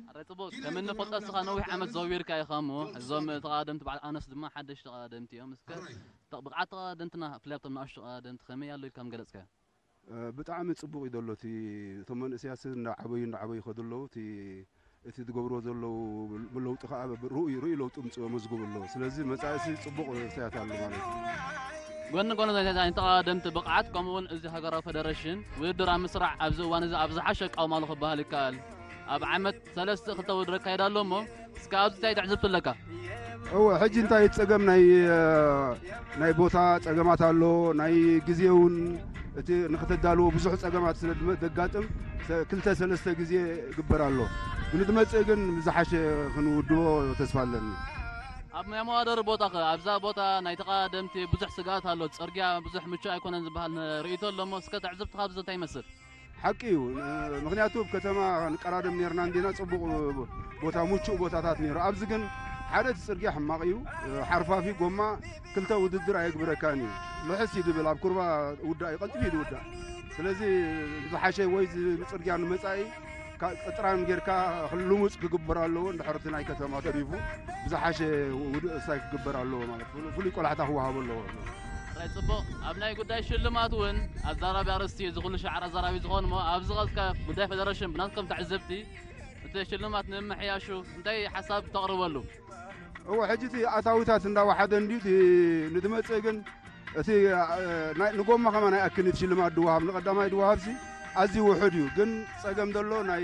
ኣረ ጽቡቅ ከም እንፈልጦ እስኻ ነዊሕ ዓመት ዘዊርካ ኢኻ እሞ እዞም ተቓደምቲ በዓል ኣነስ ድማ ሓደሽ ተቓደምቲ እዮም። እስከ ብቕዓት ተቓደምትና ብፍላይ ኣብቶም ንኣሽቱ ተቓደምቲ ከመይ ኣሎ ኢልካ ምገለጽካዮ? ብጣዕሚ ጽቡቕ እዩ ዘሎ እቲ እቶም መንእሰያት እንዳዓበዩ እንዳዓበዩ ይኸዱ ኣለዉ። እቲ እቲ ዝገብርዎ ዘለዉ ለውጢ ከዓ ርኡይ ርኡይ ለውጢ ምጽኡ መዝግቡ ኣለዉ። ስለዚ መጻኢሲ ጽቡቕ መንእሰያት ኣሎ ማለት እዩ። ጎኒ ጎኒ ናይ ተቓደምቲ ብቕዓት ከምኡ እውን እዚ ሃገራዊ ፈደረሽን ውድድር ኣብ ምስራዕ ኣብዚ እዋን እዚ ኣብ ዝሓሸ ኣቃውማሉ ክበሃል ይከኣል። ኣብ ዓመት ሰለስተ ክልተ ውድድር ኣካይዳ ኣሎ እሞ እስከ ኣብዚ እንታይ ትዕዝብቲ ኣለካ? እወ ሕጂ እንታይ እቲ ጸገም ናይ ናይ ቦታ ጸገማት ኣሎ፣ ናይ ግዜ እውን እቲ ንክተዳልዎ ብዙሕ ጸገማት ስለ ዘጋጥም ክልተ ሰለስተ ግዜ ይግበር ኣሎ። ንዝመጽእ ግን ብዝሓሸ ክንውድቦ ተስፋ ኣለኒ። ኣብ ናይ መዋደሪ ቦታ ከ ኣብዛ ቦታ ናይ ተቓደምቲ ብዙሕ ስግኣት ኣሎ፣ ጽርግያ ብዙሕ ምቹእ ኣይኮነን ዝበሃል ርእይቶ ኣሎ እሞ እስከ ትዕዝብትኻ ኣብዚ እንታይ ይመስል? ሓቂ እዩ። ምክንያቱ ኣብ ከተማ ንቀዳደም ነርና እንዲና፣ ፅቡቕ ቦታ፣ ምቹእ ቦታታት ነይሩ። ኣብዚ ግን ሓደ እቲ ፅርግያ ሕማቕ እዩ፣ ሓርፋፊ ጎማ ክልተ ውድድር ኣየግብረካን እዩ። ልሕስ እዩ ድብል፣ ኣብ ኩርባ ውዳእ እዩ፣ ቀልጢፉ እዩ ድውዳእ። ስለዚ ዝሓሸ ወይ ፅርግያ ንመፃኢ ቅጥራን ጌርካ ልሙፅ ክግበር ኣለዎ። እንድሕር እቲ ናይ ከተማ ተሪፉ ብዝሓሸ ውድእ እሳይ ክግበር ኣለዎ ማለት ፍሉይ ቆላሕታ ክወሃቦ ኣለዎ። ራይ ጽቡቕ። ኣብ ናይ ጉዳይ ሽልማት እውን ኣዛራቢ ኣርእስቲ እዩ። እዚ ኩሉ ሻዕር ኣዛራቢ ዝኾን እሞ ኣብዚ ቐዝካ ጉዳይ ፌደሬሽን ብናትኩም ተዕዘብቲ እቲ ሽልማት ንምምሕያሹ እንታይ ሓሳብ ተቕርበሉ? እወ ሕጂ እቲ ኣታዊታት እንዳወሓደ እንድዩ እቲ ንድመጽእ ግን እቲ ንጎማ ከማን ኣይኣክልን እቲ ሽልማት ድወሃብ ንቐዳማይ ድወሃብሲ ኣዝዩ ውሑድ እዩ። ግን ጸገም ዘሎ ናይ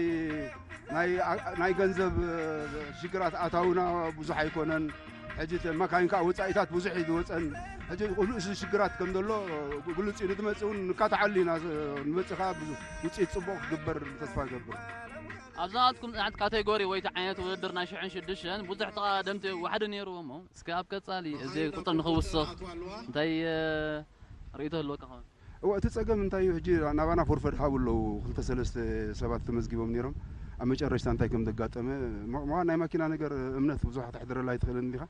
ናይ ገንዘብ ሽግራት ኣታውና ብዙሕ ኣይኮነን። ሕጂ መካይን ከዓ ወፃኢታት ብዙሕ እዩ ዝወፀን። ሕጂ ኩሉ እዚ ሽግራት ከም ዘሎ ግሉፅ እዩ። ንትመፅእ እውን ንካትዓሉ ኢና። ንመፅእ ከዓ ውፅኢት ፅቡቕ ክግበር ተስፋ ይገብር። ኣብዛ ናትኩም ጽንዓት ካቴጎሪ ወይ እቲ ዓይነት ውድድር ናይ ሽሕን ሽዱሽተን ብዙሕ ተቐዳደምቲ ዋሕዲ ነይርዎ እሞ እስከ ኣብ ቀጻሊ እዚ ቁፅሪ ንኽውስኽ እንታይ ርእይቶ ህልወካ ኸውን? እወ እቲ ጸገም እንታይ እዩ ሕጂ ናባና ፎርፈድ ሃቡ ኣለዉ ክልተ ሰለስተ ሰባት ተመዝጊቦም ነይሮም ኣብ መጨረሽታ እንታይ ከም ዘጋጠመ ምዃን ናይ ማኪና ነገር እምነት ብዙሕ ክተሕድረላ ኣይትኽእልን እንዲኻ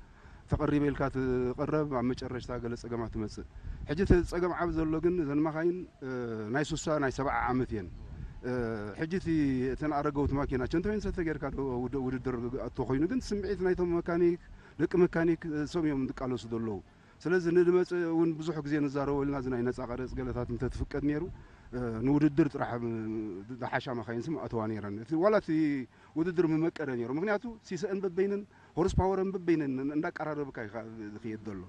ተቐሪበ ኢልካ ትቐረብ ኣብ መጨረሽታ ገለ ጸገማት ትመጽእ ሕጂ እቲ ጸገም ዓብ ዘሎ ግን ዘን ማኻይን ናይ ሱሳ ናይ ሰብዓ ዓመት እየን ሕጂ እቲ እተን ኣረገውቲ ማኪና ቸንተወይን ሰተ ጌርካ ውድድር ኣቶ ኮይኑ ግን ስምዒት ናይቶም መካኒክ ደቂ መካኒክ እሶም እዮም ዝቃለሱ ዘለዉ ስለዚ ንድመፅእ እውን ብዙሕ ግዜ ንዛረበሉ ኢና እዚ ናይ ነፃ ቀረፅ ገለታት እንተትፍቀድ ነይሩ ንውድድር ጥራሕ ዝሓሻ መካይን ስም ኣተዋ ነይረን እቲ ዋላ እቲ ውድድር ምመቀደ ነይሩ ምክንያቱ ሲሰአን በበይነን ሆርስ ፓወረን በበይነን እንዳቀራረብካ ዝክየድ ዘሎ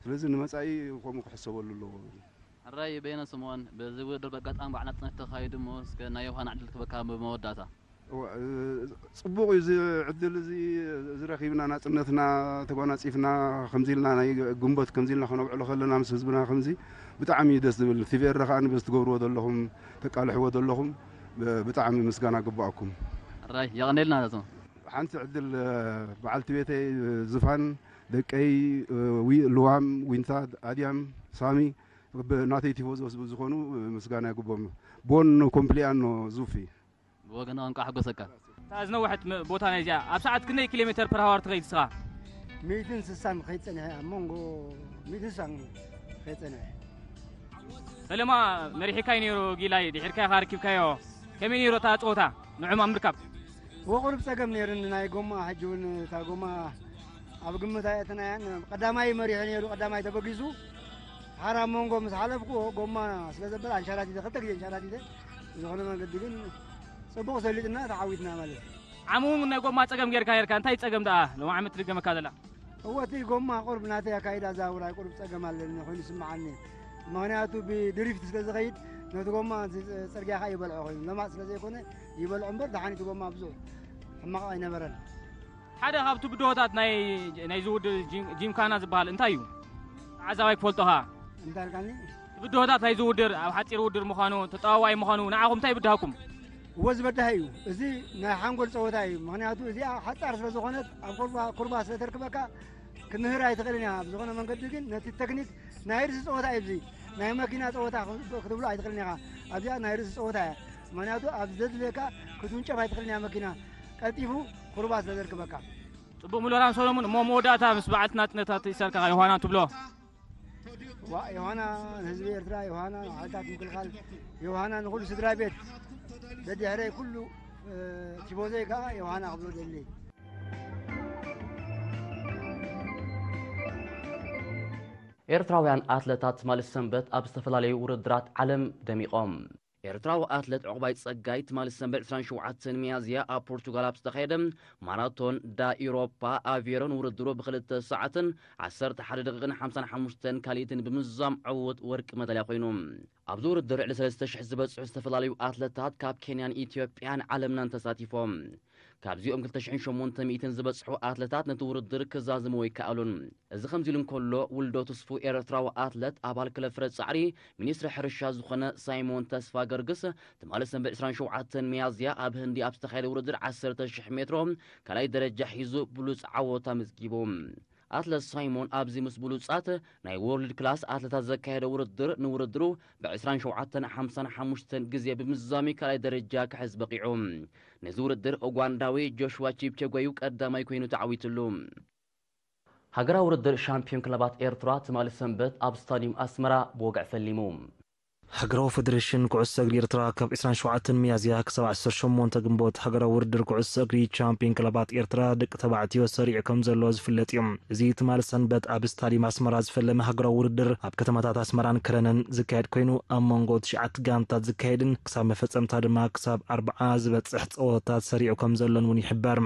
ስለዚ ንመፃኢ ከምኡ ክሕሰበሉ ኣለዎ ሕራይ በየነ ስምኦን በዚ ውድድር በጋጣሚ በዓል ናፅነት ተኻይዱ እሞ እስከ ናይ ዮሃን ዕድል ክበካ ብመወዳእታ ፅቡቕ እዩ እዚ ዕድል እዚ እዚ ረኺብና ናፅነትና ተጓናፂፍና ከምዚ ኢልና ናይ ግንቦት ከምዚ ኢልና ከነብዕሎ ከለና ምስ ህዝብና ከምዚ ብጣዕሚ እዩ ደስ ዝብል ቲቪ ኤረ ከዓ በዚ ትገብርዎ ዘለኹም ተቃልሕዎ ዘለኹም ብጣዕሚ ምስጋና ግባኣኩም ራይ የቐኔልና ነቶም ሓንቲ ዕድል በዓልቲ ቤተይ ዝፋን ደቀይ ልዋም ዊንታ ኣድያም ሳሚ ናተይ ቲፎዞ ዝኾኑ ምስጋና ይግቦም ቦን ኮምፕሊያኖ ዙፊ ብወገና እንኳዕ ሓጎሰካ። እታ ዝነውሐት ቦታ ናይ እዚኣ ኣብ ሰዓት ክንደይ ኪሎ ሜተር ፐር ሃዋር ትኸይድ ንስኻ? ሚእትን ስሳን ከይጸንሐ ኣብ መንጎ ሚእትን ስሳን ከይጸንሐ። ፈለማ መሪሕካይ ነይሩ ጊላይ ድሒርካ ኢኻ ኣርኪብካዮ። ከመይ ነይሩ እታ ጸወታ ንዕማም ምርካብ? ወቕሩብ ጸገም ነይርኒ ናይ ጎማ። ሕጂ እውን እታ ጎማ ኣብ ግምት ኣየእተናያን። ቀዳማይ መሪሑ ነይሩ፣ ቀዳማይ ተበጊሱ ሓራ መንጎ ምስ ሓለፍኩ ጎማ ስለ ዘበለ ኣንሸራቲተ፣ ክልተ ግዜ ኣንሸራቲተ። ዝኾነ መንገዲ ግን ጽቡቕ ሰሊጥና ተዓዊትና ማለት እዩ። ዓሙ እውን ናይ ጎማ ጸገም ጌርካ ኔርካ፣ እንታይ ጸገም ደኣ ሎሚ ዓመት ትድገመካ ዘላ? እወ፣ እቲ ጎማ ቁሩብ ናተይ ኣካይዳ ዛውራይ ቁሩብ ጸገም ኣለኒ ኮይኑ ይስምዓኒ። ምኽንያቱ ብድሪፍት ስለ ዝኸይድ ነቲ ጎማ እቲ ጽርግያ ኸኣ ይበልዖ ኮይኑ፣ ለማጽ ስለ ዘይኮነ ይበልዖ እምበር፣ ደሓን እቲ ጎማ ብዙሕ ሕማቕ ኣይነበረን። ሓደ ካብቲ ብድሆታት ናይ ናይዚ ውድድር ጂም- ጂምካና ዝበሃል እንታይ እዩ? ተዓዛባይ ክፈልጦኻ። እንታይ ኣልካኒ? ብድሆታት ናይዚ ውድድር፣ ኣብ ሓጺር ውድድር ምዃኑ፣ ተጠዋዋይ ምዃኑ ንዓኹም እንታይ ይብድሃኩም? እዎ ዝበዳህ እዩ። እዚ ናይ ሓንጎል ጸወታ እዩ። ምኽንያቱ እዚኣ ሓጻር ስለ ዝኾነት ኣብ ኩርባ ኩርባ ስለ ተርክበካ ክምህር ኣይትኽእልን ኢኻ። ብዝኾነ መንገዲ ግን ነቲ ተክኒክ ናይ ርእሲ ጸወታ እዩ። እዚ ናይ መኪና ጸወታ ክትብሎ ኣይትኽእልን ኢኻ። ኣብዚኣ ናይ ርእሲ ጸወታ እያ። ምኽንያቱ ኣብ ዘድልየካ ክትውንጨፍ ኣይትኽእልን እያ መኪና። ቀልጢፉ ኩርባ ስለ ዘርክበካ። ጽቡቕ ምሎራን ሰሎሙን፣ እሞ መወዳእታ ምስ በዓልቲ ናጽነታት ኢሳልካ ዮሃና ትብሎ? ዋ ዮሃና ንህዝቢ ኤርትራ፣ ዮሃና ንሓይልታት ምክልኻል፣ ዮሃና ንኹሉ ስድራ ቤት፣ ደድሕረይ ኩሉ እ፣ ቲፎዞይ ከኣ ዮሃና ክብሎ ደሊ። ኤርትራውያን ኣትለታት ትማሊ ሰንበት ኣብ ዝተፈላለዩ ውድድራት ዓለም ደሚቖም። ኤርትራዊ ኣትለት ዑቕባይ ጸጋይ ትማሊ ሰንበት ዕስራን ሸውዓተን ሚያዝያ ኣብ ፖርቱጋል ኣብ ዝተኻየደ ማራቶን ዳ ኢሮፓ ኣቬሮ ንውድድሩ ብክልተ ሰዓትን ዓሰርተ ሓደ ደቂቕን ሓምሳን ሓሙሽተን ካልኢትን ብምዝዛም ዕዉት ወርቂ መዳልያ ኮይኑ። ኣብዚ ውድድር ልዕሊ ሰለስተ ሽሕ ዝበጽሑ ዝተፈላለዩ ኣትለታት ካብ ኬንያን ኢትዮጵያን ዓለምናን ተሳቲፎም። ካብዚኦም ክልተ ሽሕን ሸሞንተ ሚእትን ዝበጽሑ ኣትለታት ነቲ ውድድር ክዛዝምዎ ኣይከኣሉን። እዚ ከምዚ ኢሉ እንከሎ፣ ውልዶ ትስፉ ኤርትራዊ ኣትለት ኣባል ክለብ ፍረ ጻዕሪ ሚኒስትሪ ሕርሻ ዝኾነ ሳይሞን ተስፋ ገርግስ ትማሊ ሰንበት ዕስራን ሸውዓተን ሚያዝያ ኣብ ህንዲ ኣብ ዝተኻየደ ውድድር ዓሰርተ ሽሕ ሜትሮ ካልኣይ ደረጃ ሒዙ ብሉጽ ዓወት ኣመዝጊቡ። ኣትለት ሳይሞን ኣብዚ ምስ ብሉጻት ናይ ወርልድ ክላስ ኣትለታት ዘካየደ ውድድር ንውድድሩ ብ ዕስራን ሸውዓተን ሓምሳን ሓሙሽተን ግዜ ብምዝዛሙ ካልኣይ ደረጃ ክሕዝ በቒዑ። ነዚ ውድድር ኡጋንዳዊ ጆሽዋ ቺፕቸጎ እዩ ቀዳማይ ኮይኑ ተዓዊትሉ። ሃገራዊ ውድድር ሻምፒዮን ክለባት ኤርትራ ትማሊ ሰንበት ኣብ ስታድዩም ኣስመራ ብወግዒ ፈሊሙ። ሃገራዊ ፈደሬሽን ኩዕሶ እግሪ ኤርትራ ካብ ዕስራን ሸውዓተን ሚያዝያ ክሳብ ዓሰርተ ሸሞንተ ግንቦት ሃገራዊ ውድድር ኩዕሶ እግሪ ቻምፒዮን ክለባት ኤርትራ ደቂ ተባዕትዮ ሰሪዑ ከም ዘሎ ዝፍለጥ እዩ። እዚ ትማሊ ሰንበት ኣብ ስታድዩም ኣስመራ ዝፈለመ ሃገራዊ ውድድር ኣብ ከተማታት ኣስመራን ከረንን ዝካየድ ኮይኑ ኣብ መንጎ ትሽዓተ ጋንታት ዝካየድን ክሳብ መፈጸምታ ድማ ክሳብ ኣርብዓ ዝበጽሕ ጸወታታት ሰሪዑ ከም ዘሎን እውን ይሕበር።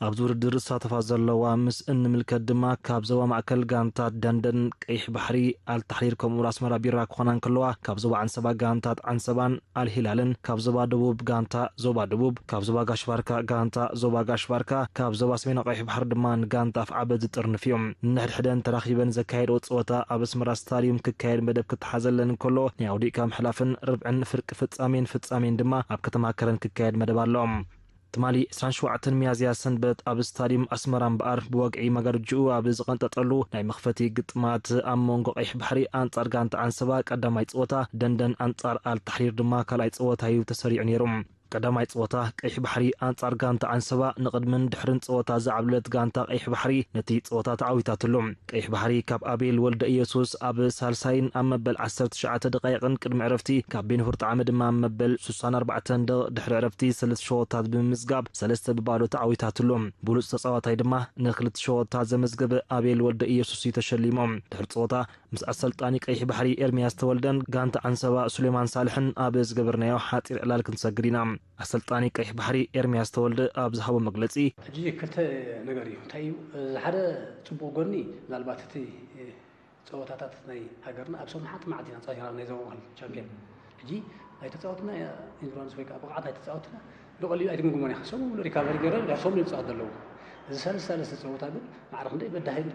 ኣብዚ ውድድር ዝሳተፋ ዘለዋ ምስ እንምልከት ድማ ካብ ዞባ ማእከል ጋንታት ደንደን፣ ቀይሕ ባሕሪ፣ ኣልታሕሪር ከምኡ ኣስመራ ቢራ ክኾና እንከለዋ ካብ ዞባ ዓንሰባ ጋንታት ዓንሰባን ኣልሂላልን ካብ ዞባ ደቡብ ጋንታ ዞባ ደቡብ ካብ ዞባ ጋሽ ባርካ ጋንታ ዞባ ጋሽ ባርካ ካብ ዞባ ሰሜናዊ ቀይሕ ባሕሪ ድማ ንጋንታ ኣፍዓበት ዝጥርንፍ እዮም። ነንሕድሕደን ተራኺበን ዘካየድኦ ፀወታ ኣብ ኣስመራ ስታድዩም ክካየድ መደብ ክተሓዘለን እንከሎ ናይ ኣውዲእካ ምሕላፍን ርብዕን ፍርቂ ፍጻሜን ፍጻሜን ድማ ኣብ ከተማ ከረን ክካየድ መደብ ኣሎ። ትማሊ ዕስራን ሸውዓተን ሚያዝያ ሰንበት ኣብ ስታድዩም ኣስመራ እምበኣር ብወግዒ መጋረጅኡ ኣብ ዝቐንጠጠሉ ናይ መኽፈቲ ግጥማት ኣብ መንጎ ቀይሕ ባሕሪ ኣንጻር ጋንታ ዓንሰባ ቀዳማይ ጸወታ፣ ደንደን ኣንጻር ኣል ታሕሪር ድማ ካልኣይ ጸወታ እዩ ተሰሪዑ ነይሩ። ቀዳማይ ጸወታ ቀይሕ ባሕሪ ኣንጻር ጋንታ ዓንሰባ ንቕድምን ድሕርን ጸወታ ዝዓብለለት ጋንታ ቀይሕ ባሕሪ ነቲ ጸወታ ተዓዊታትሉ። ቀይሕ ባሕሪ ካብ ኣቤል ወልደ ኢየሱስ ኣብ ሳልሳይን ኣብ መበል ዓሰርተ ትሽዓተ ደቃይቕን ቅድሚ ዕረፍቲ ካብ ቤንሁር ጣዕመ ድማ ኣብ መበል ስሳን ኣርባዕተን ደቕ ድሕሪ ዕረፍቲ ሰለስተ ሸወታት ብምምዝጋብ ሰለስተ ብባዶ ተዓዊታትሉ። ብሉጽ ተጻዋታይ ድማ ንክልተ ሸወታት ዘመዝገበ ኣቤል ወልደ ኢየሱስ እዩ ተሸሊሙ። ድሕሪ ጸወታ ምስ ኣሰልጣኒ ቀይሕ ባሕሪ ኤርምያስ ተወልደን ጋንታ ዓንሰባ ሱሌማን ሳልሕን ኣብ ዝገበርናዮ ሓጺር ዕላል ክንሰግር ኢና። ኣሰልጣኒ ቀይሕ ባሕሪ ኤርምያስ ተወልደ ኣብ ዝሃቦ መግለጺ፣ ሕጂ ክልተ ነገር እዩ። እንታይ እዩ? እዚ ሓደ ጽቡቕ ጎኒ ምናልባት እቲ ጸወታታት ናይ ሃገርና ኣብ ሰሙን ሓንቲ መዓልቲ ኢና ጸኒሕና ናይ ዞባ ማእከል ቻምፕዮን። ሕጂ ናይ ተጻወትና ኢንዱራንስ ወይ ከዓ ብቕዓት ናይ ተጻወትና ብቐሊሉ ኣይትግምግሞን ኢኻ። ሰሙን ሙሉእ ሪካቨሪ ገይሮም ድሕሪ ሰሙን እዮም ዝጻወቱ ዘለዉ። እዚ ሳልስቲ ሳልስቲ ጸወታ ግን ማዕረ ክንደይ በዳሂን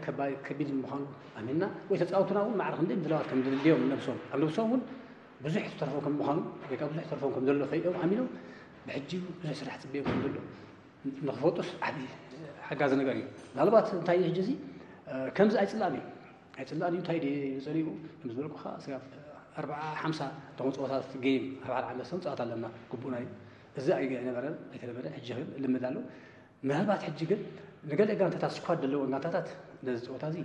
ከቢድን ምዃኑ ኣሚንና ወይ ተጻወትና እውን ማዕረ ክንደይ ምድላዋት ከም ዝድልዮም ነብሶም ኣብ ነብሶም እውን ብዙሕ ዝተርፎም ከም ምዃኑ ወይ ከዓ ብዙሕ ዝተርፎም ከም ዘሎ ፈሊጦም ኣሚኖም ብሕጂ ብዙሕ ስራሕ ጽበዮም ከም ዘሎ ንክፈልጡስ ዓብዪ ሓጋዚ ነገር እዩ። ምናልባት እንታይ እዩ ሕጂ እዚ ከምዚ ኣይፅላእን እዩ ኣይፅላእን እዩ እንታይ ድየ ጸሊኡ ከም ዝበልኩኻ ስጋብ ኣርብዓ ሓምሳ ተኾን ፀወታታት ጌም ኣብ ሓደ ዓመት ሰም ፀወታ ኣለና ግቡእና እዩ። እዚ ኣይነበረን ኣይተለመደ ሕጂ ግን ልምድ ኣሎ። ምናልባት ሕጂ ግን ንገለ ጋንታታት ስኳድ ዘለወን ጋንታታት ነዚ ፀወታ እዚ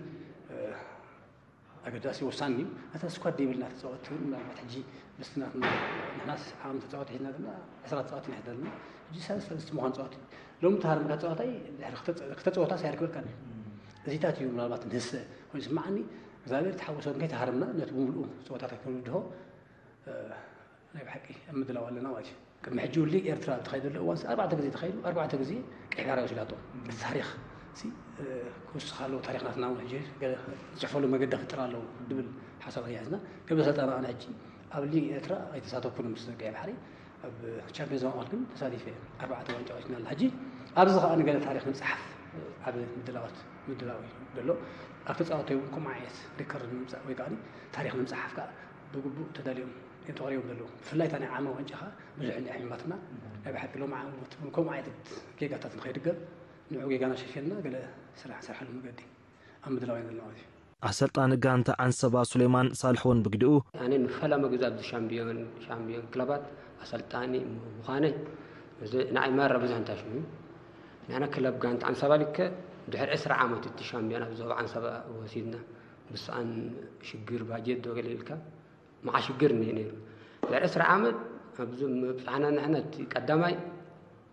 ኣገዳሲ ወሳኒ እዩ። ነታ ስኳድ ዘይብልና ተፃወትቲ እውን ምናልባት ሕጂ ምስቲ ናትና ንሕናስ ዓቕሚ ተፃወቲ ሒዝና ዘለና ዕስራ ተፃወቲ ኢና ሒዝና ዘለና። ሕጂ ሰለስተ ምስቲ ምዃን ተፃወቲ ሎሚ ተሃርምካ ተፃዋታይ ድሕሪ ክተፀ- ክተፀወታስ ኣይርክበልካን እዩ። እዚታት እዩ ምናልባት ንህሰ ኮይኑ ይስማዓኒ። እግዚኣብሔር ተሓወሶ ከይተሃርምና ነቲ ብምልኡ ፀወታታት ክንውድሆ ናይ ብሓቂ ኣብ ምድላው ኣለና ማለት እዩ። ቅድሚ ሕጂ እውን ሊግ ኤርትራ ኣብ ተኻይደሉ እዋን ኣርባዕተ ግዜ ተኻይዱ ኣርባዕተ ግዜ ቀይ ባሕሪ ወሲዳቶ። እቲ ታሪኽ ሲ ክውስኽ ኣለዎ። ታሪኽ ናትና እውን ሕጂ ገለ ዝፅሕፈሉ መገዲ ክፍጥር ኣለዎ ድብል ሓሳብ ኣያዝና። ከም ኣሰልጣኒ ኣነ ሕጂ ኣብ ሊግ ኤርትራ ኣይተሳተፍኩን ምስ ቀይ ባሕሪ። ኣብ ቻምፒዮንስ ማእከል ግን ተሳቲፈ እየ። ኣርባዕተ ዋንጫ ወሲድና ኣላ። ሕጂ ኣብዚ ከኣ ንገለ ታሪኽ ንምፅሓፍ ዓቢ ምድላዋት ምድላው እዩ ዘሎ። ኣብ ተፃወታይ እውን ከምኡ ዓይነት ሪከርድ ንምምፃእ ወይ ከዓ ታሪኽ ንምፅሓፍ ከዓ ብግቡእ ተዳልዮም እዮም ተቐሪቦም ዘለዉ። ብፍላይ እታ ናይ ዓመ ዋንጫ ከዓ ብዙሕ እንዲያ ሒማትና። ናይ ብሓቂ ሎም ዓመት እውን ከምኡ ዓይነት ጌጋታት ንኸይድገም ንዑ ጌጋና ሸፊንና ገለ ስራሕ ንሰርሓሉ መገዲ ኣብ ምድላው ኢና ዘለና ማለት እዩ። ኣሰልጣኒ ጋንታ ዓንሰባ ሱሌማን ሳልሕ እውን ብግዲኡ ኣነ ንፈለመ ግዜ ኣብዚ ሻምፒዮን ሻምፒዮን ክለባት ኣሰልጣኒ ምዃነይ እዚ ንዓይ ማራ ብዙሕ እንታይ ሽሙ እዩ። ንሕና ክለብ ጋንታ ዓንሰባ ልከ ድሕሪ ዕስራ ዓመት እቲ ሻምፒዮን ኣብ ዞባ ዓንሰባ ወሲድና ብስኣን ሽግር ባጀት ዶ ገለ ኢልካ መዓ ሽግር እኒሄ ነይሩ። ድሕሪ ዕስራ ዓመት ኣብዚ ምብፃሕና ንሕና እቲ ቀዳማይ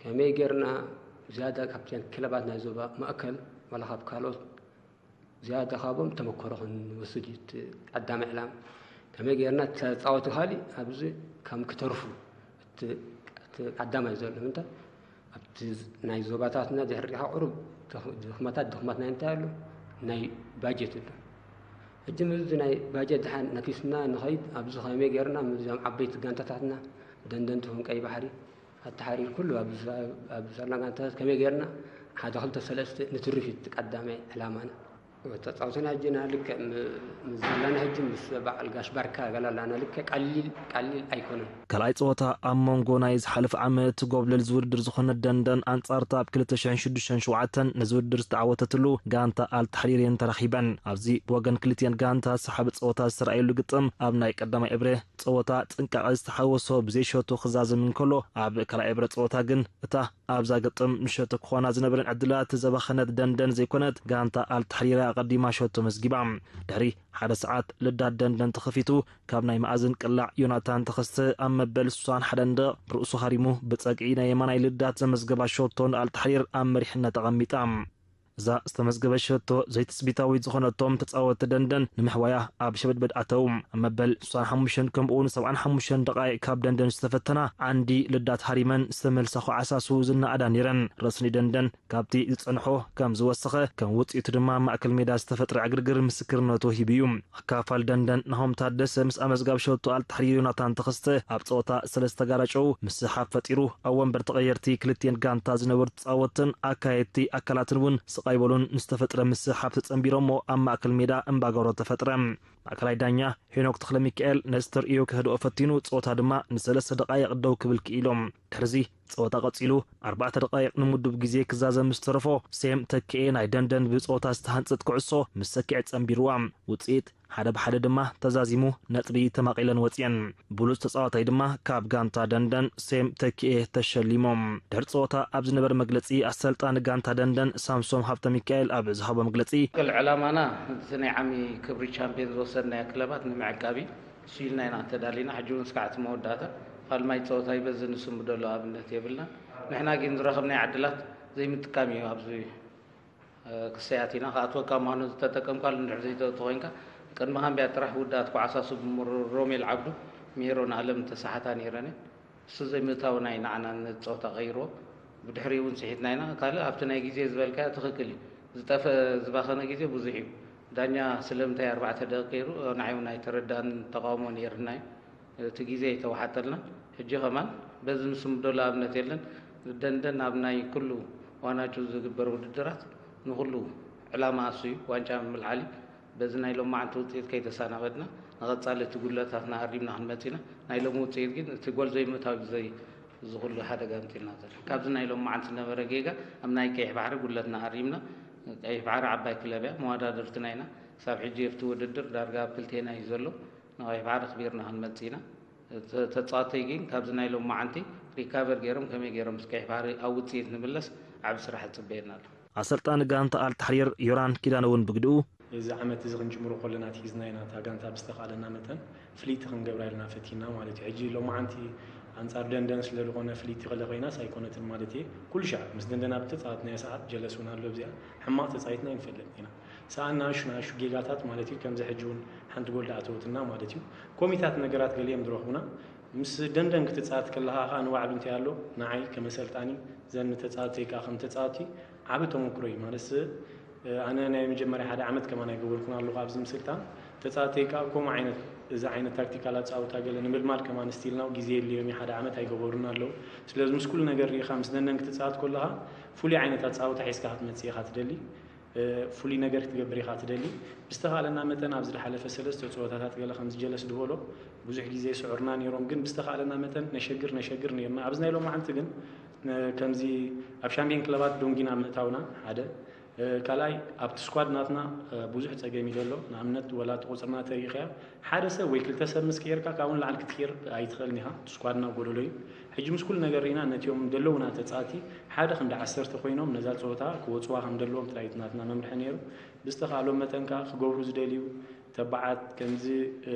ከመይ ጌርና ዝያዳ ካብተን ክለባት ናይ ዞባ ማእከል ዋላ ካብ ካልኦት ዝያዳ ካብኦም ተመክሮ ክንወስድ እዩ እቲ ቀዳማይ ዕላማ። ከመይ ጌርና ተፃወቲ ካሊእ ኣብዚ ከም ክተርፉ እቲ እቲ ቀዳማይ ዘሎ ምንታይ ኣብቲ ናይ ዞባታትና ድሕሪኻ ቁሩብ ድኽ- ድኽመታት ድኽመት ናይ እንታይ ኣሎ ናይ ባጀት ኣሎ። ሕጂ ምስዚ ናይ ባጀት ድሓን ነኪስና ንኸይድ ኣብዚ ከመይ ጌርና ምስዞም ዓበይቲ ጋንታታትና ደንደን ትኹን ቀይ ባሕሪ ኣተሓሪር ኩሉ ኣብዚ ኣብዚ ዘላ ጋንታታት ከመይ ጌርና ሓደ ክልተ ሰለስተ ንትርፍ እዩ እቲ ቀዳማይ ዕላማና። ተፃውትና ሕጂ ና ልክዕ ም- ምስ ዘለና ሕጂ ምስ በዓል ጋሽ ባርካ ገላላና ልክዕ ቀሊል ቀሊል ኣይኮነን። ካልኣይ ፀወታ ኣብ መንጎ ናይ ዝሓለፈ ዓመት ጎብለል ዝውድድር ዝኾነት ደንደን ኣንጻርታ ኣብ ክልተ ሽሕን ሽዱሽተን ሸውዓተን ነዚ ውድድር ዝተዓወተትሉ ጋንታ ኣልታሕሪር እየን ተራኺበን። ኣብዚ ብወገን ክልቲኤን ጋንታ ሰሓቢ ፀወታ ዝተረኣየሉ ግጥም ኣብ ናይ ቀዳማይ እብረ ፀወታ ጥንቃቐ ዝተሓወሶ ብዘይሸቶ ክዛዘም እንከሎ ኣብ ካልኣይ እብረ ፀወታ ግን እታ ኣብዛ ግጥም ንሸቶ ክኾና ዝነበረን ዕድላት ዘባኸነት ደንደን ዘይኮነት ጋንታ ኣልታሕሪር ኣቐዲማ ሸቶ መዝጊባ። ድሕሪ ሓደ ሰዓት ልዳት ደንደን ተኸፊቱ ካብ ናይ መኣዝን ቅላዕ ዮናታን ተኸስተ ኣብ መበል ስሳን ሓደን ደቕ ርእሱ ሃሪሙ ብጸግዒ ናይ የማናይ ልዳት ዘመዝገባ ሸቶ ንኣልታሕሪር ኣብ መሪሕነት ኣቐሚጣ። እዛ ዝተመዝገበ ሸቶ ዘይትጽቢታዊት ዝኾነቶም ተጻወትቲ ደንደን ንምሕዋያ ኣብ ሸበድበድ ኣተው። ኣብ መበል ስሳን ሓሙሽተን ከምኡውን ሰብዓን ሓሙሽተን ደቓይቕ ካብ ደንደን ዝተፈተና ዓንዲ ልዳት ሃሪመን ዝተመልሳ ኳዓሳሱ ዝነኣዳ ነይረን። ረስኒ ደንደን ካብቲ ዝጸንሖ ከም ዝወሰኸ ከም ውጽኢቱ ድማ ማእከል ሜዳ ዝተፈጥረ ዕግርግር ምስክርነቱ ሂቡ እዩ። ኣካፋል ደንደን ናሆም ታደሰ ምስ ኣመዝጋቢ ሸቶ ኣልታሕሪር ዮናታን ተኸስተ ኣብ ጸወታ ስለ ዝተጋራጨው ምስሕሓብ ፈጢሩ ኣብ ወንበር ተቐየርቲ ክልቲኤን ጋንታ ዝነበሩ ተጻወትን ኣካየድቲ ኣካላትን እውን ስቕ ኣይበሉን። ንዝተፈጥረ ምስሕሓብ ተጸንቢሮሞ ኣብ ማእከል ሜዳ እምባጋሮ ተፈጥረ። ማእከላይ ዳኛ ሄኖክ ተኽለ ሚካኤል ነዚ ተርእዮ ከህድኦ ፈቲኑ ጸወታ ድማ ንሰለስተ ደቓይቕ ደው ክብል ክኢሎም። ድሕርዚ ጸወታ ቀጺሉ ኣርባዕተ ደቓይቕ ንምዱብ ግዜ ክዛዘም ምስ ተረፎ ሴም ተክኤ ናይ ደንደን ብጸወታ ዝተሃንጸት ኩዕሶ ምስ ሰኪዐ ጸንቢርዋ። ውጽኢት ሓደ ብሓደ ድማ ተዛዚሙ ነጥቢ ተማቒለን ወጺአን። ብሉጽ ተጻዋታይ ድማ ካብ ጋንታ ደንደን ሴም ተኪኤ ተሸሊሞም። ድሕሪ ጸወታ ኣብ ዝነበረ መግለጺ ኣሰልጣኒ ጋንታ ደንደን ሳምሶም ሃብተ ሚካኤል ኣብ ዝሃቦ መግለጺ ክል ዕላማና እቲ ናይ ዓሚ ክብሪ ቻምፒዮን ዝወሰድናዮ ክለባት ንምዕቃብ እዩ። እሱ ኢልና ኢና ተዳሊና። ሕጂ እውን እስካዕ እቲ መወዳእታ ፋልማይ ጸወታ ይበዝን ንስሙ ደሎ ኣብነት የብልና። ንሕና ግን ዝረኸብናዮ ዕድላት ዘይምጥቃም እዩ ኣብዚ ክሰያት ኢና ክኣትወካ ምዃኑ ዝተጠቀምካሉ እንድሕር ዘይተእቱ ኮይንካ ቅድሚ ሃምብያ ጥራሕ ውዳት ኳዕሳሱ ብምሩር ሮሜል ዓብዱ ሜሮን ኣለም ተሳሓታ ነይረን እየን። እሱ ዘይምእታው ናይ ንዓና ነቲ ጸወታ ቀይርዎ። ብድሕሪኡ እውን ስሒትና ኢና። ካልእ ኣብቲ ናይ ግዜ ዝበልካዮ ትኽክል እዩ። ዝጠፈ ዝባኸነ ግዜ ብዙሕ እዩ። ዳኛ ስለምንታይ ኣርባዕተ ደቂቕ ገይሩ ንዓይ እውን ኣይተረዳእን ተቃውሞ ነይርና እዩ። እቲ ግዜ ኣይተዋሓጠልናን። ሕጂ ከማን በዚ ንስምደሉ ኣብነት የለን። ደንደን ኣብ ናይ ኩሉ ዋናቹ ዝግበር ውድድራት ንኹሉ ዕላማ እሱ እዩ። ዋንጫ ምልዓል እዩ። በዚ ናይ ሎማዓንቲ ውፅኢት ከይተሳናበድና ንቐፃሊ እቲ ጉድለታትና ኣሪምና ክንመፅ ኢና። ናይ ሎሚ ውፅኢት ግን እቲ ጎል ዘይምእታው እዩ ዘይ እዚ ኩሉ ሓደጋ ኣምፂልና ዘሎ። ካብዚ ናይ ሎማዓንቲ ዝነበረ ጌጋ ኣብ ናይ ቀይሕ ባሕሪ ጉድለትና ኣሪምና። ቀይሕ ባሕሪ ዓባይ ክለብ እያ፣ መወዳድርትና ኢና። ክሳብ ሕጂ ኣብቲ ውድድር ዳርጋ ኣብ ክልቴና እዩ ዘሎ። ንቀይሕ ባሕሪ ኣኽቢርና ክንመፅእ ኢና። ተ- ተፃወተይ ግን ካብዚ ናይ ሎማዓንቲ ሪካቨር ገይሮም ከመይ ገይሮም ምስ ቀይሕ ባሕሪ ኣብ ውፅኢት ንምለስ ዓቢ ስራሕ ይፅበየና ኣሎ። ኣሰልጣኒ ጋንታ ኣልታሕሪር ዮራን ኪዳነ እውን ብግድኡ እዚ ዓመት እዚ ክንጅምሮ ከለና ኣትሒዝና ኢና እታ ጋንታ ብዝተኻእለና መጠን ፍልይቲ ክንገብራ ኢልና ፈቲና ማለት እዩ። ሕጂ ሎማዓንቲ ኣንጻር ደንደን ስለ ዝኾነ ፍልይቲ ከለ ኮይናስ ኣይኮነትን ማለት እየ። ኩሉ ሻዕ ምስ ደንደን ኣብ ተጻወትናዮ ሰዓት ጀለስ እውን ኣሎ ኣብዚኣ። ሕማቕ ተጻዊትና ኣይንፈልጥን ኢና። ሰኣን ንኣሹ ንኣሹ ጌጋታት ማለት እዩ። ከምዚ ሕጂ እውን ሓንቲ ጎል ደኣ ኣተወትና ማለት እዩ። ኮሚታት ነገራት ገሊኦም ዝረኽቡና ምስ ደንደን ክትጻወት ከለኻ ኸኣ ንባዕሉ እንታይ ኣሎ ንዓይ ከም ኣሰልጣኒ ዘን ተጻወተይ ከኣ ከም ተጻወቲ ዓቢ ተመክሮ እዩ። ማለት ኣነ ናይ መጀመርያ ሓደ ዓመት ከማን ኣይገበርኩን ኣለኹ ኣብዚ ምስልጣን። ተጻወተይ ከኣ ከምኡ ዓይነት እዚ ዓይነት ታክቲካል ኣጻውታ ገለ ንምልማድ ከማን ስቲል ናው ግዜ የድልዮም እዩ። ሓደ ዓመት ኣይገበሩን ኣለዉ። ስለዚ ምስ ኩሉ ነገር ርኢኻ ምስ ደንደን ክትጻወት ከለኻ ፍሉይ ዓይነት ኣጻውታ ሒዝካ ክትመጽእ ኢኻ ትደሊ። ፍሉይ ነገር ክትገብር ኢኻ ትደሊ። ብዝተኻእለና መጠን ኣብዚ ዝሓለፈ ሰለስተ ጸወታታት ገለ ከምዚ ጀለስ ዝበሎ ብዙሕ ግዜ ይስዕሩና ነይሮም፣ ግን ብዝተኻእለና መጠን ነሸግር ነሸግር ነይርና። ኣብዚ ናይ ሎማዓንቲ ግን ከምዚ ኣብ ሻምፒዮን ክለባት ዶንጊና ምእታውና ሓደ፣ ካልኣይ ኣብቲ ስኳድ ናትና ብዙሕ ጸገም እዩ ዘሎ። ንኣብነት ወላ እቲ ቁጽርና ተሪኢኻዮ ሓደ ሰብ ወይ ክልተ ሰብ ምስ ቀየርካ ካብኡ ንላዕሊ ክትቀይር ኣይትኽእልን ኢኻ። እቲ ስኳድና ጎደሎ እዩ። ሕጂ ምስ ኩሉ ነገር ርኢና ነቲኦም ዘለዉና ተጻወቲ ሓደ ክንዲ ዓሰርተ ኮይኖም ነዛ ጸወታ ክወጽዋ ከም ዘለዎም ጥራይ እቲ ናትና መምርሒ ነይሩ። ብዝተኻእሎም መጠን ከኣ ክገብሩ ዝደልዩ ተባዓት ከምዚ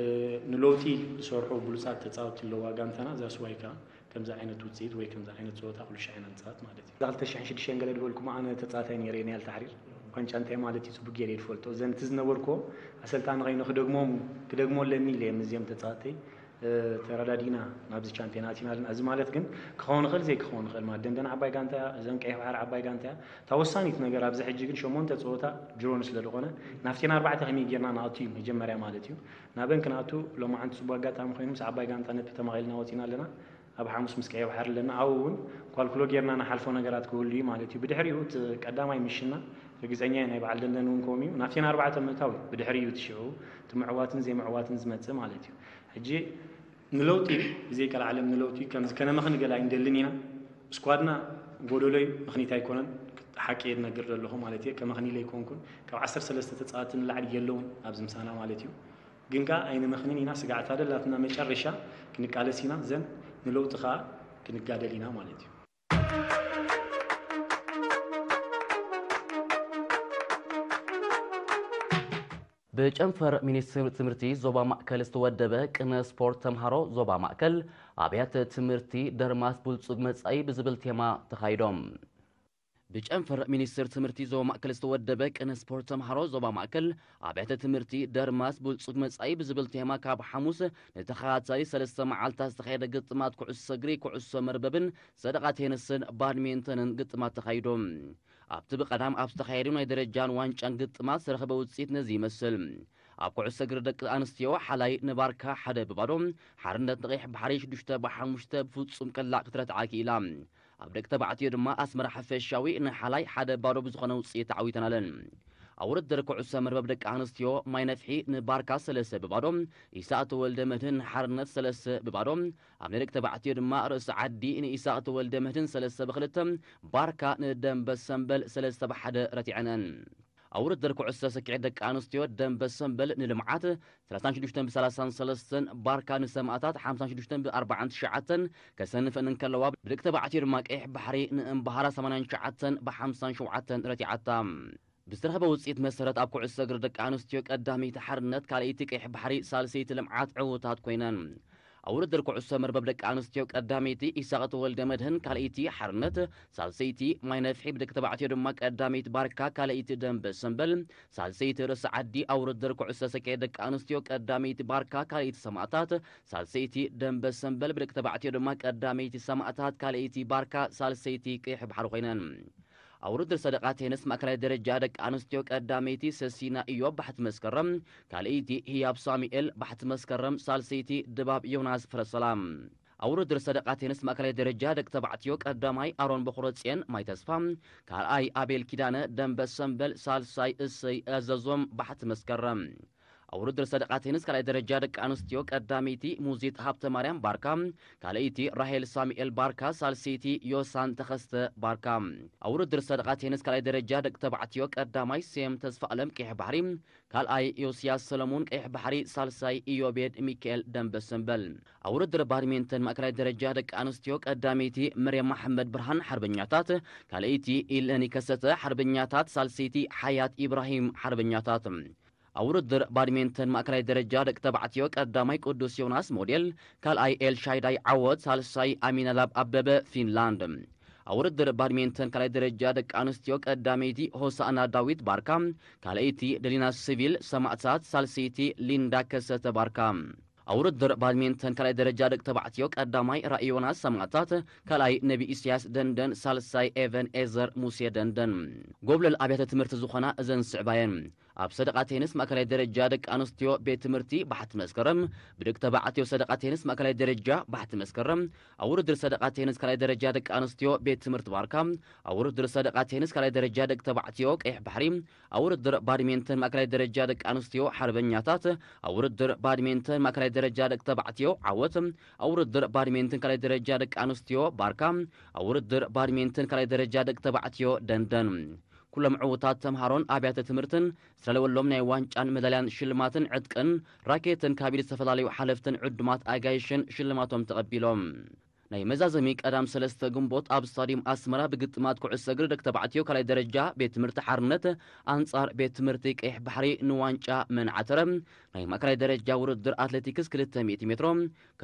ንለውጢ ዝሰርሑ ብሉጻት ተጻወቲ ኣለዋ ጋንታና። እዛ ስዋይ ከኣ ከምዚ ዓይነት ውጽኢት ወይ ከምዚ ዓይነት ጸወታ ኩሉ ሻዕ ኢና ንጻወት ማለት እዩ። እዛ ክልተ ሽሕን ሽዱሽተን ገለ ዝበልኩሞ ኣነ ተጻዋታይ ነይረ እየ ናይ ኣልታሕሪር። ዋንጫ እንታይ ማለት እዩ ጽቡቅ ገይረ እየ ዝፈልጦ። እዘን እቲ ዝነበርኩዎ ኣሰልጣኒ ከይነ ክደግሞም ክደግሞ ኣለኒ ኢለ እየ ምስዚኦም ተጻወተይ ተረዳዲእና ናብዚ ቻምፒዮን ኣቲና ኣለና። እዚ ማለት ግን ክኸውን ይኽእል ዘይክኸውን ይኽእል ማለት ደንደን ዓባይ ጋንታ እያ፣ እዘን ቀይሕ ባሕሪ ዓባይ ጋንታ እያ። እታ ወሳኒት ነገር ኣብዚ ሕጂ ግን ሸሞንተ ጸወታ ድሮን ስለ ዝኾነ ናብቴን ኣርባዕተ ከመይ ጌርና ንኣቱ እዩ መጀመርያ ማለት እዩ። ናበን ክንኣቱ ሎማዓንቲ ጽቡቅ ኣጋጣሚ ኮይኑ ምስ ዓባይ ጋንታ ነጥቢ ተማቒልና ወጺና ኣለና። ኣብ ሓሙስ ምስ ቀይሕ ባሕሪ ኣለና። ኣብኡ እውን ኳልኩሎ ጌርና ንሓልፎ ነገራት ክህሉ እዩ ማለት እዩ። ብድሕሪኡ እቲ ቀዳማይ ምሽና ርግጸኛ እየ ናይ በዓል ደንደን እውን ከምኡ እዩ። ናብቴን ኣርባዕተ ምእታው እዩ። ብድሕሪኡ እቲ ሽዑ እቲ ምዕዋትን ዘይምዕዋትን ዝመጽእ ማለት እዩ። ሕጂ ንለውጢ ብዘይቀልዓለም ንለውጢ ከምዚ ከነመኽኒ ገለ ኣይንደልን ኢና። ስኳድና ጎደሎ እዩ፣ ምኽኒት ኣይኮነን። ሓቂ እየ ዝነግር ዘለኹ ማለት እየ። ከመኽኒ ኢለ ኣይኮንኩን። ካብ ዓሰርተ ሰለስተ ተጻወቲ ንላዕሊ የለውን ኣብዚ ምሳና ማለት እዩ። ግን ከኣ ኣይንመኽንን ኢና። ስጋዕታ ደላትና መጨረሻ ክንቃለስ ኢና። ዘን ንለውጢ ከኣ ክንጋደል ኢና ማለት እዩ። ብጨንፈር ሚኒስትር ትምህርቲ ዞባ ማእከል ዝተወደበ ቅነ ስፖርት ተምሃሮ ዞባ ማእከል ኣብያተ ትምህርቲ ደርማስ ብልጹግ መጻኢ ብዝብል ቴማ ተኻይዶም። ብጨንፈር ሚኒስትር ትምህርቲ ዞባ ማእከል ዝተወደበ ቅነ ስፖርት ተምሃሮ ዞባ ማእከል ኣብያተ ትምህርቲ ደርማስ ብልጹግ መጻኢ ብዝብል ቴማ ካብ ሓሙስ ንተኸታታሊ ሰለስተ መዓልታት ዝተኻየደ ግጥማት ኩዕሶ እግሪ፣ ኩዕሶ መርበብን ሰደቓ ቴንስን ባድሚንተንን ግጥማት ተኻይዶም። ኣብቲ ብቐዳም ኣብ ዝተኻየዱ ናይ ደረጃን ዋንጫን ግጥማት ዝተረኸበ ውፅኢት ነዚ ይመስል። ኣብ ኩዕሶ እግሪ ደቂ ኣንስትዮ ሓላይ ንባርካ ሓደ ብባዶ፣ ሓርነት ንቐይሕ ባሕሪ ሽዱሽተ ብሓሙሽተ ብፍጹም ቅላዕ ክትረትዓ ክኢላ። ኣብ ደቂ ተባዕትዮ ድማ ኣስመራ ሓፈሻዊ ንሓላይ ሓደ ባዶ ብዝኾነ ውፅኢት ተዓዊተናለን። ኣብ ውድድር ኩዕሶ መርበብ ደቂ ኣንስትዮ ማይ ነፍሒ ንባርካ ሰለስተ ብባዶ፣ ኢሳቅ ተወልደ መድህን ንሓርነት ሰለስተ ብባዶ፣ ኣብ ናይ ደቂ ተባዕትዮ ድማ ርእሲ ዓዲ ንኢሳቅ ተወልደ መድህን ሰለስተ ብክልተ፣ ባርካ ንደንበ ሰምበል ሰለስተ ብሓደ ረቲዐነን። ኣብ ውድድር ኩዕሶ ሰኪዔት ደቂ ኣንስትዮ ደንበ ሰምበል ንልምዓት ሰላሳን ሽዱሽተን ብሰላሳን ሰለስተን፣ ባርካ ንሰማእታት ሓምሳን ሽዱሽተን ብኣርባዓን ትሽዓተን ከሰንፈን እንከለዋ፣ ብደቂ ተባዕትዮ ድማ ቀይሕ ባሕሪ ንእምበሃራ ሰማንያን ትሽዓተን ብሓምሳን ሸውዓተን ረቲዓታ። ብዝተረኸበ ውፅኢት መሰረት ኣብ ኩዕሶ እግሪ ደቂ ኣንስትዮ ቀዳመይቲ ሓርነት፣ ካልኣይቲ ቀይሕ ባሕሪ፣ ሳልሰይቲ ልምዓት ዕዉታት ኮይነን። ኣብ ውድድር ኩዕሶ መርበብ ደቂ ኣንስትዮ ቀዳመይቲ ኢሳቕ ተወልደ መድህን፣ ካልኣይቲ ሓርነት፣ ሳልሰይቲ ማይ ነፍሒ፣ ብደቂ ተባዕትዮ ድማ ቀዳመይቲ ባርካ፣ ካልኣይቲ ደንበ ሰምበል፣ ሳልሰይቲ ርእሲ ዓዲ። ኣብ ውድድር ኩዕሶ ሰኪዔት ደቂ ኣንስትዮ ቀዳመይቲ ባርካ፣ ካልኣይቲ ሰማእታት፣ ሳልሰይቲ ደንበ ሰምበል፣ ብደቂ ተባዕትዮ ድማ ቀዳመይቲ ሰማእታት፣ ካልኣይቲ ባርካ፣ ሳልሰይቲ ቀይሕ ባሕሪ ኮይነን። ኣብ ውድድር ሰደቓ ቴንስ ማእከላይ ደረጃ ደቂ ኣንስትዮ ቀዳመይቲ ሰሲና ኢዮብ ባሕቲ መስከረም፣ ካልኣይቲ ህያብ ሳሙኤል ባሕቲ መስከረም፣ ሳልሰይቲ ድባብ ዮናስ ፍረሰላም። ኣብ ውድድር ሰደቓ ቴንስ ማእከላይ ደረጃ ደቂ ተባዕትዮ ቀዳማይ ኣሮን በኹረጽዮን ማይ ተስፋ፣ ካልኣይ ኣቤል ኪዳነ ደንበ ሰምበል፣ ሳልሳይ እሰይ ኣዘዞም ባሕቲ መስከረም። ኣብ ውድድር ሰደቓ ቴንስ ካልኣይ ደረጃ ደቂ ኣንስትዮ ቀዳመይቲ ሙዚት ሃብተ ማርያም ባርካ፣ ካልኣይቲ ራሄል ሳሙኤል ባርካ፣ ሳልሰይቲ ዮሳን ተኸስተ ባርካ። ኣብ ውድድር ሰደቓ ቴንስ ካልኣይ ደረጃ ደቂ ተባዕትዮ ቀዳማይ ሴም ተስፋ ኣለም ቀይሕ ባሕሪ፣ ካልኣይ ዮስያስ ሰለሙን ቀይሕ ባሕሪ፣ ሳልሳይ ኢዮቤድ ሚካኤል ደንበ ሰምበል። ኣብ ውድድር ባድሚንተን ማእከላይ ደረጃ ደቂ ኣንስትዮ ቀዳመይቲ መርያም መሓመድ ብርሃን ሓርበኛታት፣ ካልኣይቲ ኢለኒ ከሰተ ሓርበኛታት፣ ሳልሰይቲ ሓያት ኢብራሂም ሓርበኛታት። ኣብ ውድድር ባድሜንተን ማእከላይ ደረጃ ደቂ ተባዕትዮ ቀዳማይ ቅዱስ ዮናስ ሞዴል፣ ካልኣይ ኤልሻዳይ ዓወት፣ ሳልሳይ ኣሚናላብ ኣበበ ፊንላንድ። ኣብ ውድድር ባድሜንተን ካልኣይ ደረጃ ደቂ ኣንስትዮ ቀዳመይቲ ሆሳእና ዳዊት ባርካ፣ ካልኣይቲ ደሊና ሲቪል ሰማእታት፣ ሳልሰይቲ ሊንዳ ከሰተ ባርካ። ኣብ ውድድር ባድሜንተን ካልኣይ ደረጃ ደቂ ተባዕትዮ ቀዳማይ ራእይ ዮናስ ሰማእታት፣ ካልኣይ ነቢ ኢሳያስ ደንደን፣ ሳልሳይ ኤቨን ኤዘር ሙሴ ደንደን። ጎብለል ኣብያተ ትምህርቲ ዝኾና እዘን ዝስዕባ እየን። ኣብ ሰደቓ ቴኒስ ማእከላይ ደረጃ ደቂ ኣንስትዮ ቤት ትምህርቲ ባሕቲ መስከረም፣ ብደቂ ተባዕትዮ ሰደቓ ቴኒስ ማእከላይ ደረጃ ባሕቲ መስከረም፣ ኣብ ውድድር ሰደቓ ቴኒስ ካልኣይ ደረጃ ደቂ ኣንስትዮ ቤት ትምህርቲ ባርካ፣ ኣብ ውድድር ሰደቓ ቴኒስ ካልኣይ ደረጃ ደቂ ተባዕትዮ ቀይሕ ባሕሪ፣ ኣብ ውድድር ባድሜንተን ማእከላይ ደረጃ ደቂ ኣንስትዮ ሓርበኛታት፣ ኣብ ውድድር ባድሜንተን ማእከላይ ደረጃ ደቂ ተባዕትዮ ዓወት፣ ኣብ ውድድር ባድሜንተን ካልኣይ ደረጃ ደቂ ኣንስትዮ ባርካ፣ ኣብ ውድድር ባድሜንተን ካልኣይ ደረጃ ደቂ ተባዕትዮ ደንደን። ኩሎም ዕዉታት ተምሃሮን ኣብያተ ትምህርትን ዝተዳለወሎም ናይ ዋንጫን መዳልያን ሽልማትን ዕጥቅን ራኬትን ካብ ኢድ ዝተፈላለዩ ሓለፍትን ዕዱማት ኣጋይሽን ሽልማቶም ተቐቢሎም። ናይ መዛዘሚ ቀዳም ሰለስተ ግንቦት ኣብ ስታዲየም ኣስመራ ብግጥማት ኩዕሶ እግሪ ደቂ ተባዕትዮ ካልኣይ ደረጃ ቤት ትምህርቲ ሓርነት ኣንጻር ቤት ትምህርቲ ቀይሕ ባሕሪ ንዋንጫ መን ዓተረ፣ ናይ ማእከላይ ደረጃ ውድድር ኣትሌቲክስ ክልተ ሚእቲ ሜትሮ፣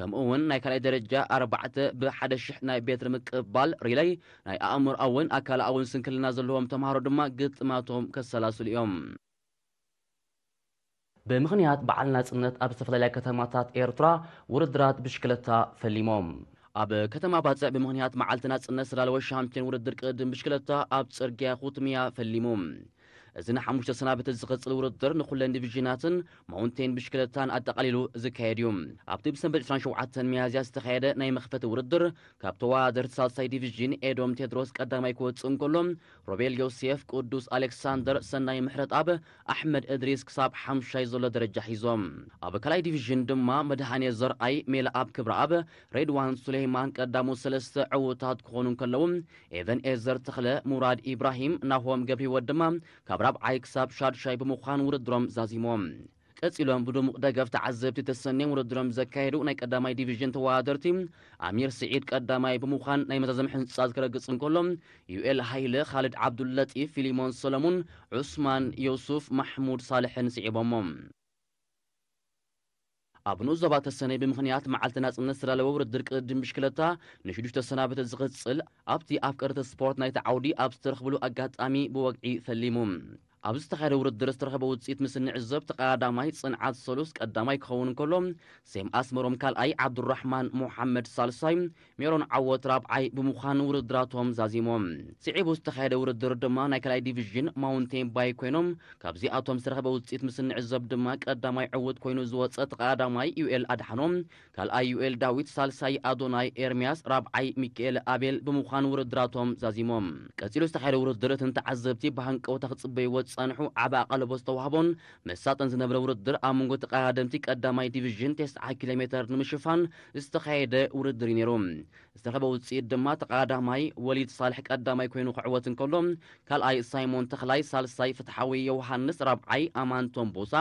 ከምኡ እውን ናይ ካልኣይ ደረጃ ኣርባዕተ ብሓደ ሽሕ ናይ ቤትሪ ምቅባል ሪለይ፣ ናይ ኣእምሮኣውን ኣካላኣውን ስንክልና ዘለዎም ተምሃሮ ድማ ግጥማቶም ከሰላስሉ እዮም። ብምኽንያት በዓል ናጽነት ኣብ ዝተፈላለያ ከተማታት ኤርትራ ውድድራት ብሽክለታ ፈሊሞም። ኣብ ከተማ ባጽዕ ብምኽንያት መዓልቲ ናጽነት ዝተዳለወ ሻምፒዮን ውድድር ቅድድም ብሽክለታ ኣብ ጽርግያ ኩትምያ ፈሊሙ። እዚ ንሓሙሽተ ሰናብቲ ዝቕጽል ውድድር ንኹለን ዲቪዥናትን ማውንቴን ብሽክለታን ኣጠቓሊሉ ዝካየድ እዩ። ኣብቲ ብሰንበት ዕስራን ሸውዓተን ሚያዝያ ዝተኻየደ ናይ መኽፈቲ ውድድር፣ ካብ ተወዳደርቲ ሳልሳይ ዲቪዥን ኤዶም ቴድሮስ ቀዳማይ ክወጽእ እንከሎ፣ ሮቤል ዮሴፍ፣ ቅዱስ ኣሌክሳንደር፣ ሰናይ ምሕረትኣብ፣ ኣሕመድ እድሪስ ክሳብ ሓምሻይ ዘሎ ደረጃ ሒዞም። ኣብ ካልኣይ ዲቪዥን ድማ መድሃኔ ዘርኣይ፣ ሜላኣብ ክብረኣብ፣ ሬድዋን ሱሌይማን ቀዳሞት ሰለስተ ዕዉታት ክኾኑ እንከለዉ፣ ኤቨን ኤዘር ተኽለ፣ ሙራድ ኢብራሂም፣ ናሆም ገብረህይወት ድማ ካብ ራብዓይ ክሳብ ሻድሻይ ብምዃን ውድድሮም ዛዚሞም። ቀጺሎም ብድሙቕ ደገፍ ተዓዘብቲ ተሰንዮም ውድድሮም ዘካየዱ ናይ ቀዳማይ ዲቪዥን ተወዳደርቲ፣ ኣሚር ስዒድ ቀዳማይ ብምዃን ናይ መዛዘሚ ሕንጻ ክረግጽ እንከሎ፣ ዩኤል ሃይለ፣ ኻልድ ዓብዱለጢፍ፣ ፊሊሞን ሰለሙን፣ ዑስማን ዮሱፍ፣ ማሕሙድ ሳልሕን ስዒቦሞ። ኣብ ንኡስ ዞባ ተሰነይ ብምኽንያት መዓልቲ ናጽነት ዝተዳለወ ውድድር ቅድድም ብሽክለታ ንሽዱሽተ ሰናብቲ ዝቕጽል፣ ኣብቲ ኣፍቀርቲ ስፖርት ናይቲ ዓውዲ ኣብ ዝተረኽብሉ ኣጋጣሚ ብወግዒ ፈሊሙ። ኣብዚ ዝተኻየደ ውድድር ዝተረኸበ ውጽኢት ምስ እንዕዘብ፣ ተቐዳዳማይ ጽንዓት ሰሉስ ቀዳማይ ክኸውን እንከሎ፣ ሴም ኣስመሮም ካልኣይ፣ ዓብዱራሕማን ሞሓመድ ሳልሳይ፣ ሜሮን ዓወት ራብዓይ ብምዃን ውድድራቶም ዛዚሞም። ስዒቡ ዝተኻየደ ውድድር ድማ ናይ ካልኣይ ዲቪዥን ማውንቴን ባይክ ኮይኖም፣ ካብዚኣቶም ዝተረኸበ ውጽኢት ምስ እንዕዘብ ድማ ቀዳማይ ዕዉት ኮይኑ ዝወጸ ተቐዳዳማይ ዩኤል ኣድሓኖም፣ ካልኣይ ዩኤል ዳዊት፣ ሳልሳይ ኣዶናይ ኤርምያስ፣ ራብዓይ ሚካኤል ኣቤል ብምዃን ውድድራቶም ዛዚሞም። ቀጺሉ ዝተኻየደ ውድድር እቲ ንተዓዘብቲ ብሃንቀውታ ክጽበይዎ ዝጸንሑ ዓቢ ኣቓልቦ ዝተዋህቦን መሳጥን ዝነበረ ውድድር ኣብ መንጎ ተቐዳደምቲ ቀዳማይ ዲቪዥን ተስዓ ኪሎ ሜተር ንምሽፋን ዝተኻየደ ውድድር እዩ ነይሩ። ዝተረኸበ ውጽኢት ድማ ተቐዳዳማይ ወሊድ ሳልሕ ቀዳማይ ኮይኑ ክዕወት እንከሎ፣ ካልኣይ ሳይሞን ተኽላይ፣ ሳልሳይ ፍትሓዊ ዮሃንስ፣ ራብዓይ ኣማን ቶምቦሳ፣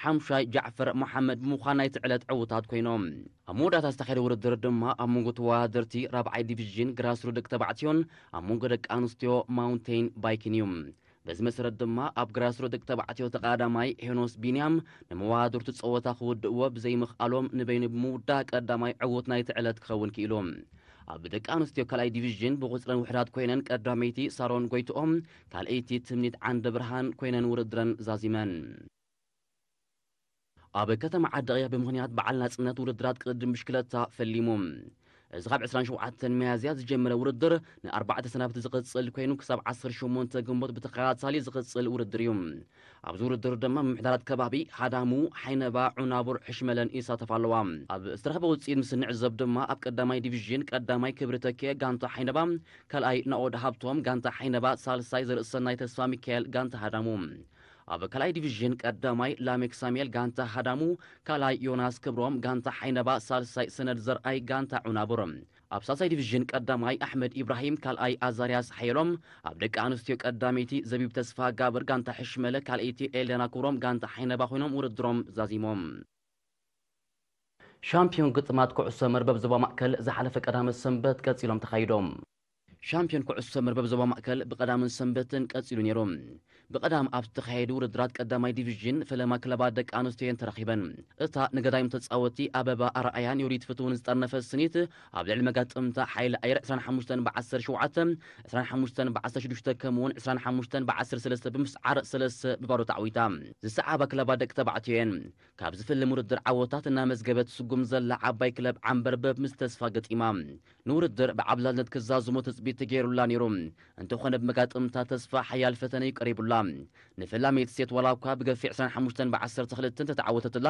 ሓምሻይ ጃዕፈር መሓመድ ብምዃን ናይቲ ዕለት ዕዉታት ኮይኖም። ኣብ መወዳእታ ዝተኻየደ ውድድር ድማ ኣብ መንጎ ተወዳደርቲ ራብዓይ ዲቪዥን ግራስሩት ደቂ ተባዕትዮን ኣብ መንጎ ደቂ ኣንስትዮ ማውንቴን ባይክን እዩ። በዚ መሰረት ድማ ኣብ ግራስሩት ደቂ ተባዕትዮ ተቐዳዳማይ ሄኖስ ቢንያም ንመወዳድርቱ ጸወታ ክውድእዎ ብዘይምኽኣሎም ንበይኑ ብምውዳእ ቀዳማይ ዕዉት ናይቲ ዕለት ክኸውን ክኢሉ። ኣብ ደቂ ኣንስትዮ ካልኣይ ዲቪዥን ብቑጽረን ውሕዳት ኮይነን ቀዳመይቲ ሳሮን ጎይትኦም፣ ካልኣይቲ ትምኒት ዓንደ ብርሃን ኮይነን ውድድረን ዛዚመን። ኣብ ከተማ ዓዲ-ቅያ ብምኽንያት በዓል ናጽነት ውድድራት ቅድድም ብሽክለታ ፈሊሙ። እዚ ካብ ዕስራን ሸውዓተን ሚያዝያ ዝጀመረ ውድድር ንኣርባዕተ ሰናብቲ ዝቕጽል ኮይኑ ክሳብ ዓሰርተ ሸሞንተ ግንቦት ብተኸታታሊ ዝቕጽል ውድድር እዩ። ኣብዚ ውድድር ድማ ምምሕዳራት ከባቢ ሃዳሙ፣ ሓይነባ፣ ዑናቡር፣ ሕሽመለን ይሳተፋ ኣለዋ። ኣብ ዝተረኸበ ውጽኢት ምስ እንዕዘብ ድማ ኣብ ቀዳማይ ዲቪዥን ቀዳማይ ክብሪ ተኪኤ ጋንታ ሓይነባ፣ ካልኣይ ናኦድ ሃብቶም ጋንታ ሓይነባ፣ ሳልሳይ ዘርእሰናይ ተስፋ ሚካኤል ጋንታ ሃዳሙ። ኣብ ካልኣይ ዲቪዥን ቀዳማይ ላሜክ ሳሙኤል ጋንታ ሃዳሙ፣ ካልኣይ ዮናስ ክብሮም ጋንታ ሓይነባ፣ ሳልሳይ ሰነድ ዘርኣይ ጋንታ ዑናቡር። ኣብ ሳልሳይ ዲቪዥን ቀዳማይ ኣሕመድ ኢብራሂም፣ ካልኣይ ኣዛርያስ ሓየሎም፣ ኣብ ደቂ ኣንስትዮ ቀዳመይቲ ዘቢብ ተስፋ ጋብር ጋንታ ሕሽመለ፣ ካልኣይቲ ኤልያና ክብሮም ጋንታ ሓይነባ ኮይኖም ውድድሮም ዛዚሞም። ሻምፒዮን ግጥማት ኩዕሶ መርበብ ዞባ ማእከል ዝሓለፈ ቀዳመ ሰንበት ቀጺሎም ተኻይዶም። ሻምፒዮን ኩዕሶ መርበብ ዞባ ማእከል ብቐዳምን ሰንበትን ቀጺሉ ነይሩ። ብቐዳም ኣብ ዝተኻየዱ ውድድራት ቀዳማይ ዲቪዥን ፈለማ ክለባት ደቂ ኣንስትዮ እየን ተራኺበን። እታ ንገዳይም ተጻወቲ ኣበባ ኣርኣያን ዮዲት ፍትውን ዝጠርነፈት ስኒት ኣብ ልዕሊ መጋጥምታ ሓይሊ ኣየር ዕስራን ሓሙሽተን ብዓሰርተ ሸውዓተ፣ ዕስራን ሓሙሽተን ብዓሰርተ ሽዱሽተ ከምኡውን ዕስራን ሓሙሽተን ብዓሰርተ ሰለስተ ብምስዓር ሰለስተ ብባዶ ተዓዊታ። ዝሰዓባ ክለባት ደቂ ተባዕትዮ እየን። ካብ ዝፍልም ውድድር ዓወታት እናመዝገበት ስጉም ዘላ ዓባይ ክለብ ዓምበርበብ ምስ ተስፋ ገጢማ። ንውድድር ብዓብላልነት ክዛዝሞ ትጽቢት ተገይሩላ ነይሩ። እንተኾነ ብመጋጥምታ ተስፋ ሓያል ፈተነ እዩ ቀሪቡላ። ንፈላመይቲ ሴት ዋላ እኳ ብገፊሕ ዕስራን ሓሙሽተን ብዓሰርተ ክልተ እንተተዓወተትላ፣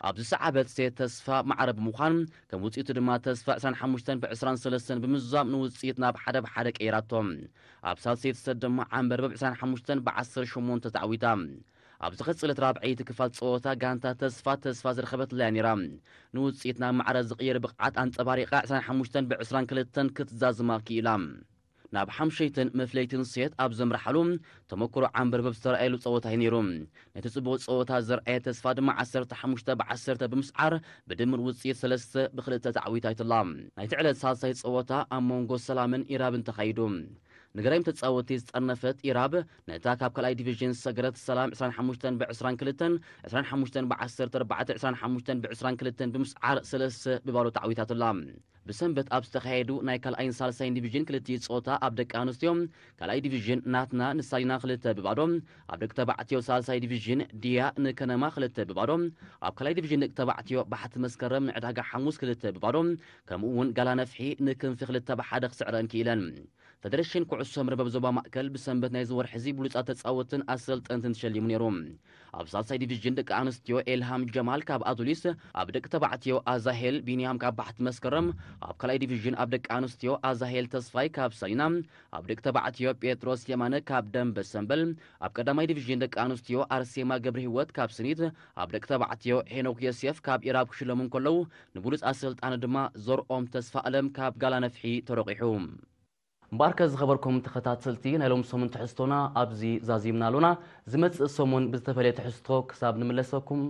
ኣብ ዝሰዓበት ሴት ተስፋ ማዕረ ብምዃን ከም ውጽኢቱ ድማ ተስፋ ዕስራን ሓሙሽተን ብዕስራን ሰለስተን ብምዝዛም ንውጽኢት ናብ ሓደ ብሓደ ቀይራቶ። ኣብ ሳልሰይቲ ሴት ድማ ዓምበርበብ ዕስራን ሓሙሽተን ብዓሰርተ ሸሞንተ ተዓዊታ። ኣብ ዝቐጸለት ራብዐይቲ ክፋል ጸወታ ጋንታ ተስፋ ተስፋ ዝረኸበትላ እያ ነይራ። ንውጽኢት ናብ ማዕረ ዝቕይር ብቕዓት ኣንጸባሪቓ ዕስራን ሓሙሽተን ብዕስራን ክልተን ክትዛዝማ ክኢላ። ናብ ሓምሸይትን መፍለይትን ሴት ኣብ ዘምርሓሉ ተመክሮ ዓምበርበብ ዝተረኣየሉ ጸወታ እዩ ነይሩ። ነቲ ጽቡቕ ጸወታ ዘርኣየ ተስፋ ድማ ዓሰርተ ሓሙሽተ ብዓሰርተ ብምስዓር ብድምር ውጽኢት ሰለስተ ብክልተ ተዓዊታትላ። ናይቲ ዕለት ሳልሳይ ጸወታ ኣብ መንጎ ሰላምን ኢራብን ተኻይዱ። ንገዳይም ተጻወቲ ዝጠርነፈት ኢራብ ነታ ካብ ካልኣይ ዲቪዥን ዝሰገረት ሰላም ዕስራን ሓሙሽተን ብዕስራን ክልተን፣ ዕስራን ሓሙሽተን ብዓሰርተ ኣርባዕተ፣ ዕስራን ሓሙሽተን ብዕስራን ክልተን ብምስዓር ሰለስተ ብባዶ ተዓዊታትላ። ብሰንበት ኣብ ዝተኻየዱ ናይ ካልኣይን ሳልሳይን ዲቪዥን ክልቲኡ ጸወታ ኣብ ደቂ ኣንስትዮ ካልኣይ ዲቪዥን ናትና ንሳሊና ክልተ ብባዶ፣ ኣብ ደቂ ተባዕትዮ ሳልሳይ ዲቪዥን ድያ ንከነማ ክልተ ብባዶ፣ ኣብ ካልኣይ ዲቪዥን ደቂ ተባዕትዮ ባሕቲ መስከረም ንዕዳጋ ሓሙስ ክልተ ብባዶ፣ ከምኡ እውን ጋላ ነፍሒ ንክንፊ ክልተ ብሓደ ክስዕረን ክኢለን። ፈደረሽን ኩዕሶ መርበብ ዞባ ማእከል ብሰንበት ናይዚ ወርሒ እዚ ብሉጻት ተጻወትን ኣሰልጠንትን ተሸሊሙ ነይሩ። ኣብ ሳልሳይ ዲቪዥን ደቂ ኣንስትዮ ኤልሃም ጀማል ካብ ኣዱሊስ፣ ኣብ ደቂ ተባዕትዮ ኣዛሄል ቢንያም ካብ ባሕቲ መስከረም፣ ኣብ ካልኣይ ዲቪዥን ኣብ ደቂ ኣንስትዮ ኣዛሄል ተስፋይ ካብ ሰሊና፣ ኣብ ደቂ ተባዕትዮ ጴጥሮስ የማነ ካብ ደንበ ሰንበል፣ ኣብ ቀዳማይ ዲቪዥን ደቂ ኣንስትዮ ኣርሴማ ገብረ ህይወት ካብ ስኒት፣ ኣብ ደቂ ተባዕትዮ ሄኖክ ዮሴፍ ካብ ኢራብ ክሽለሙ እንከለዉ፣ ንብሉጽ ኣሰልጣኒ ድማ ዘርኦም ተስፋ ኣለም ካብ ጋላ ነፍሒ ተረቂሑ። እምበኣርከ ዝኸበርኩም ተኸታተልቲ ናይ ሎም ሰሙን ትሕዝቶና ኣብዚ ዛዚምና ኣሎና። ዝመጽእ ሰሙን ብዝተፈለየ ትሕዝቶ ክሳብ ንምለሰኩም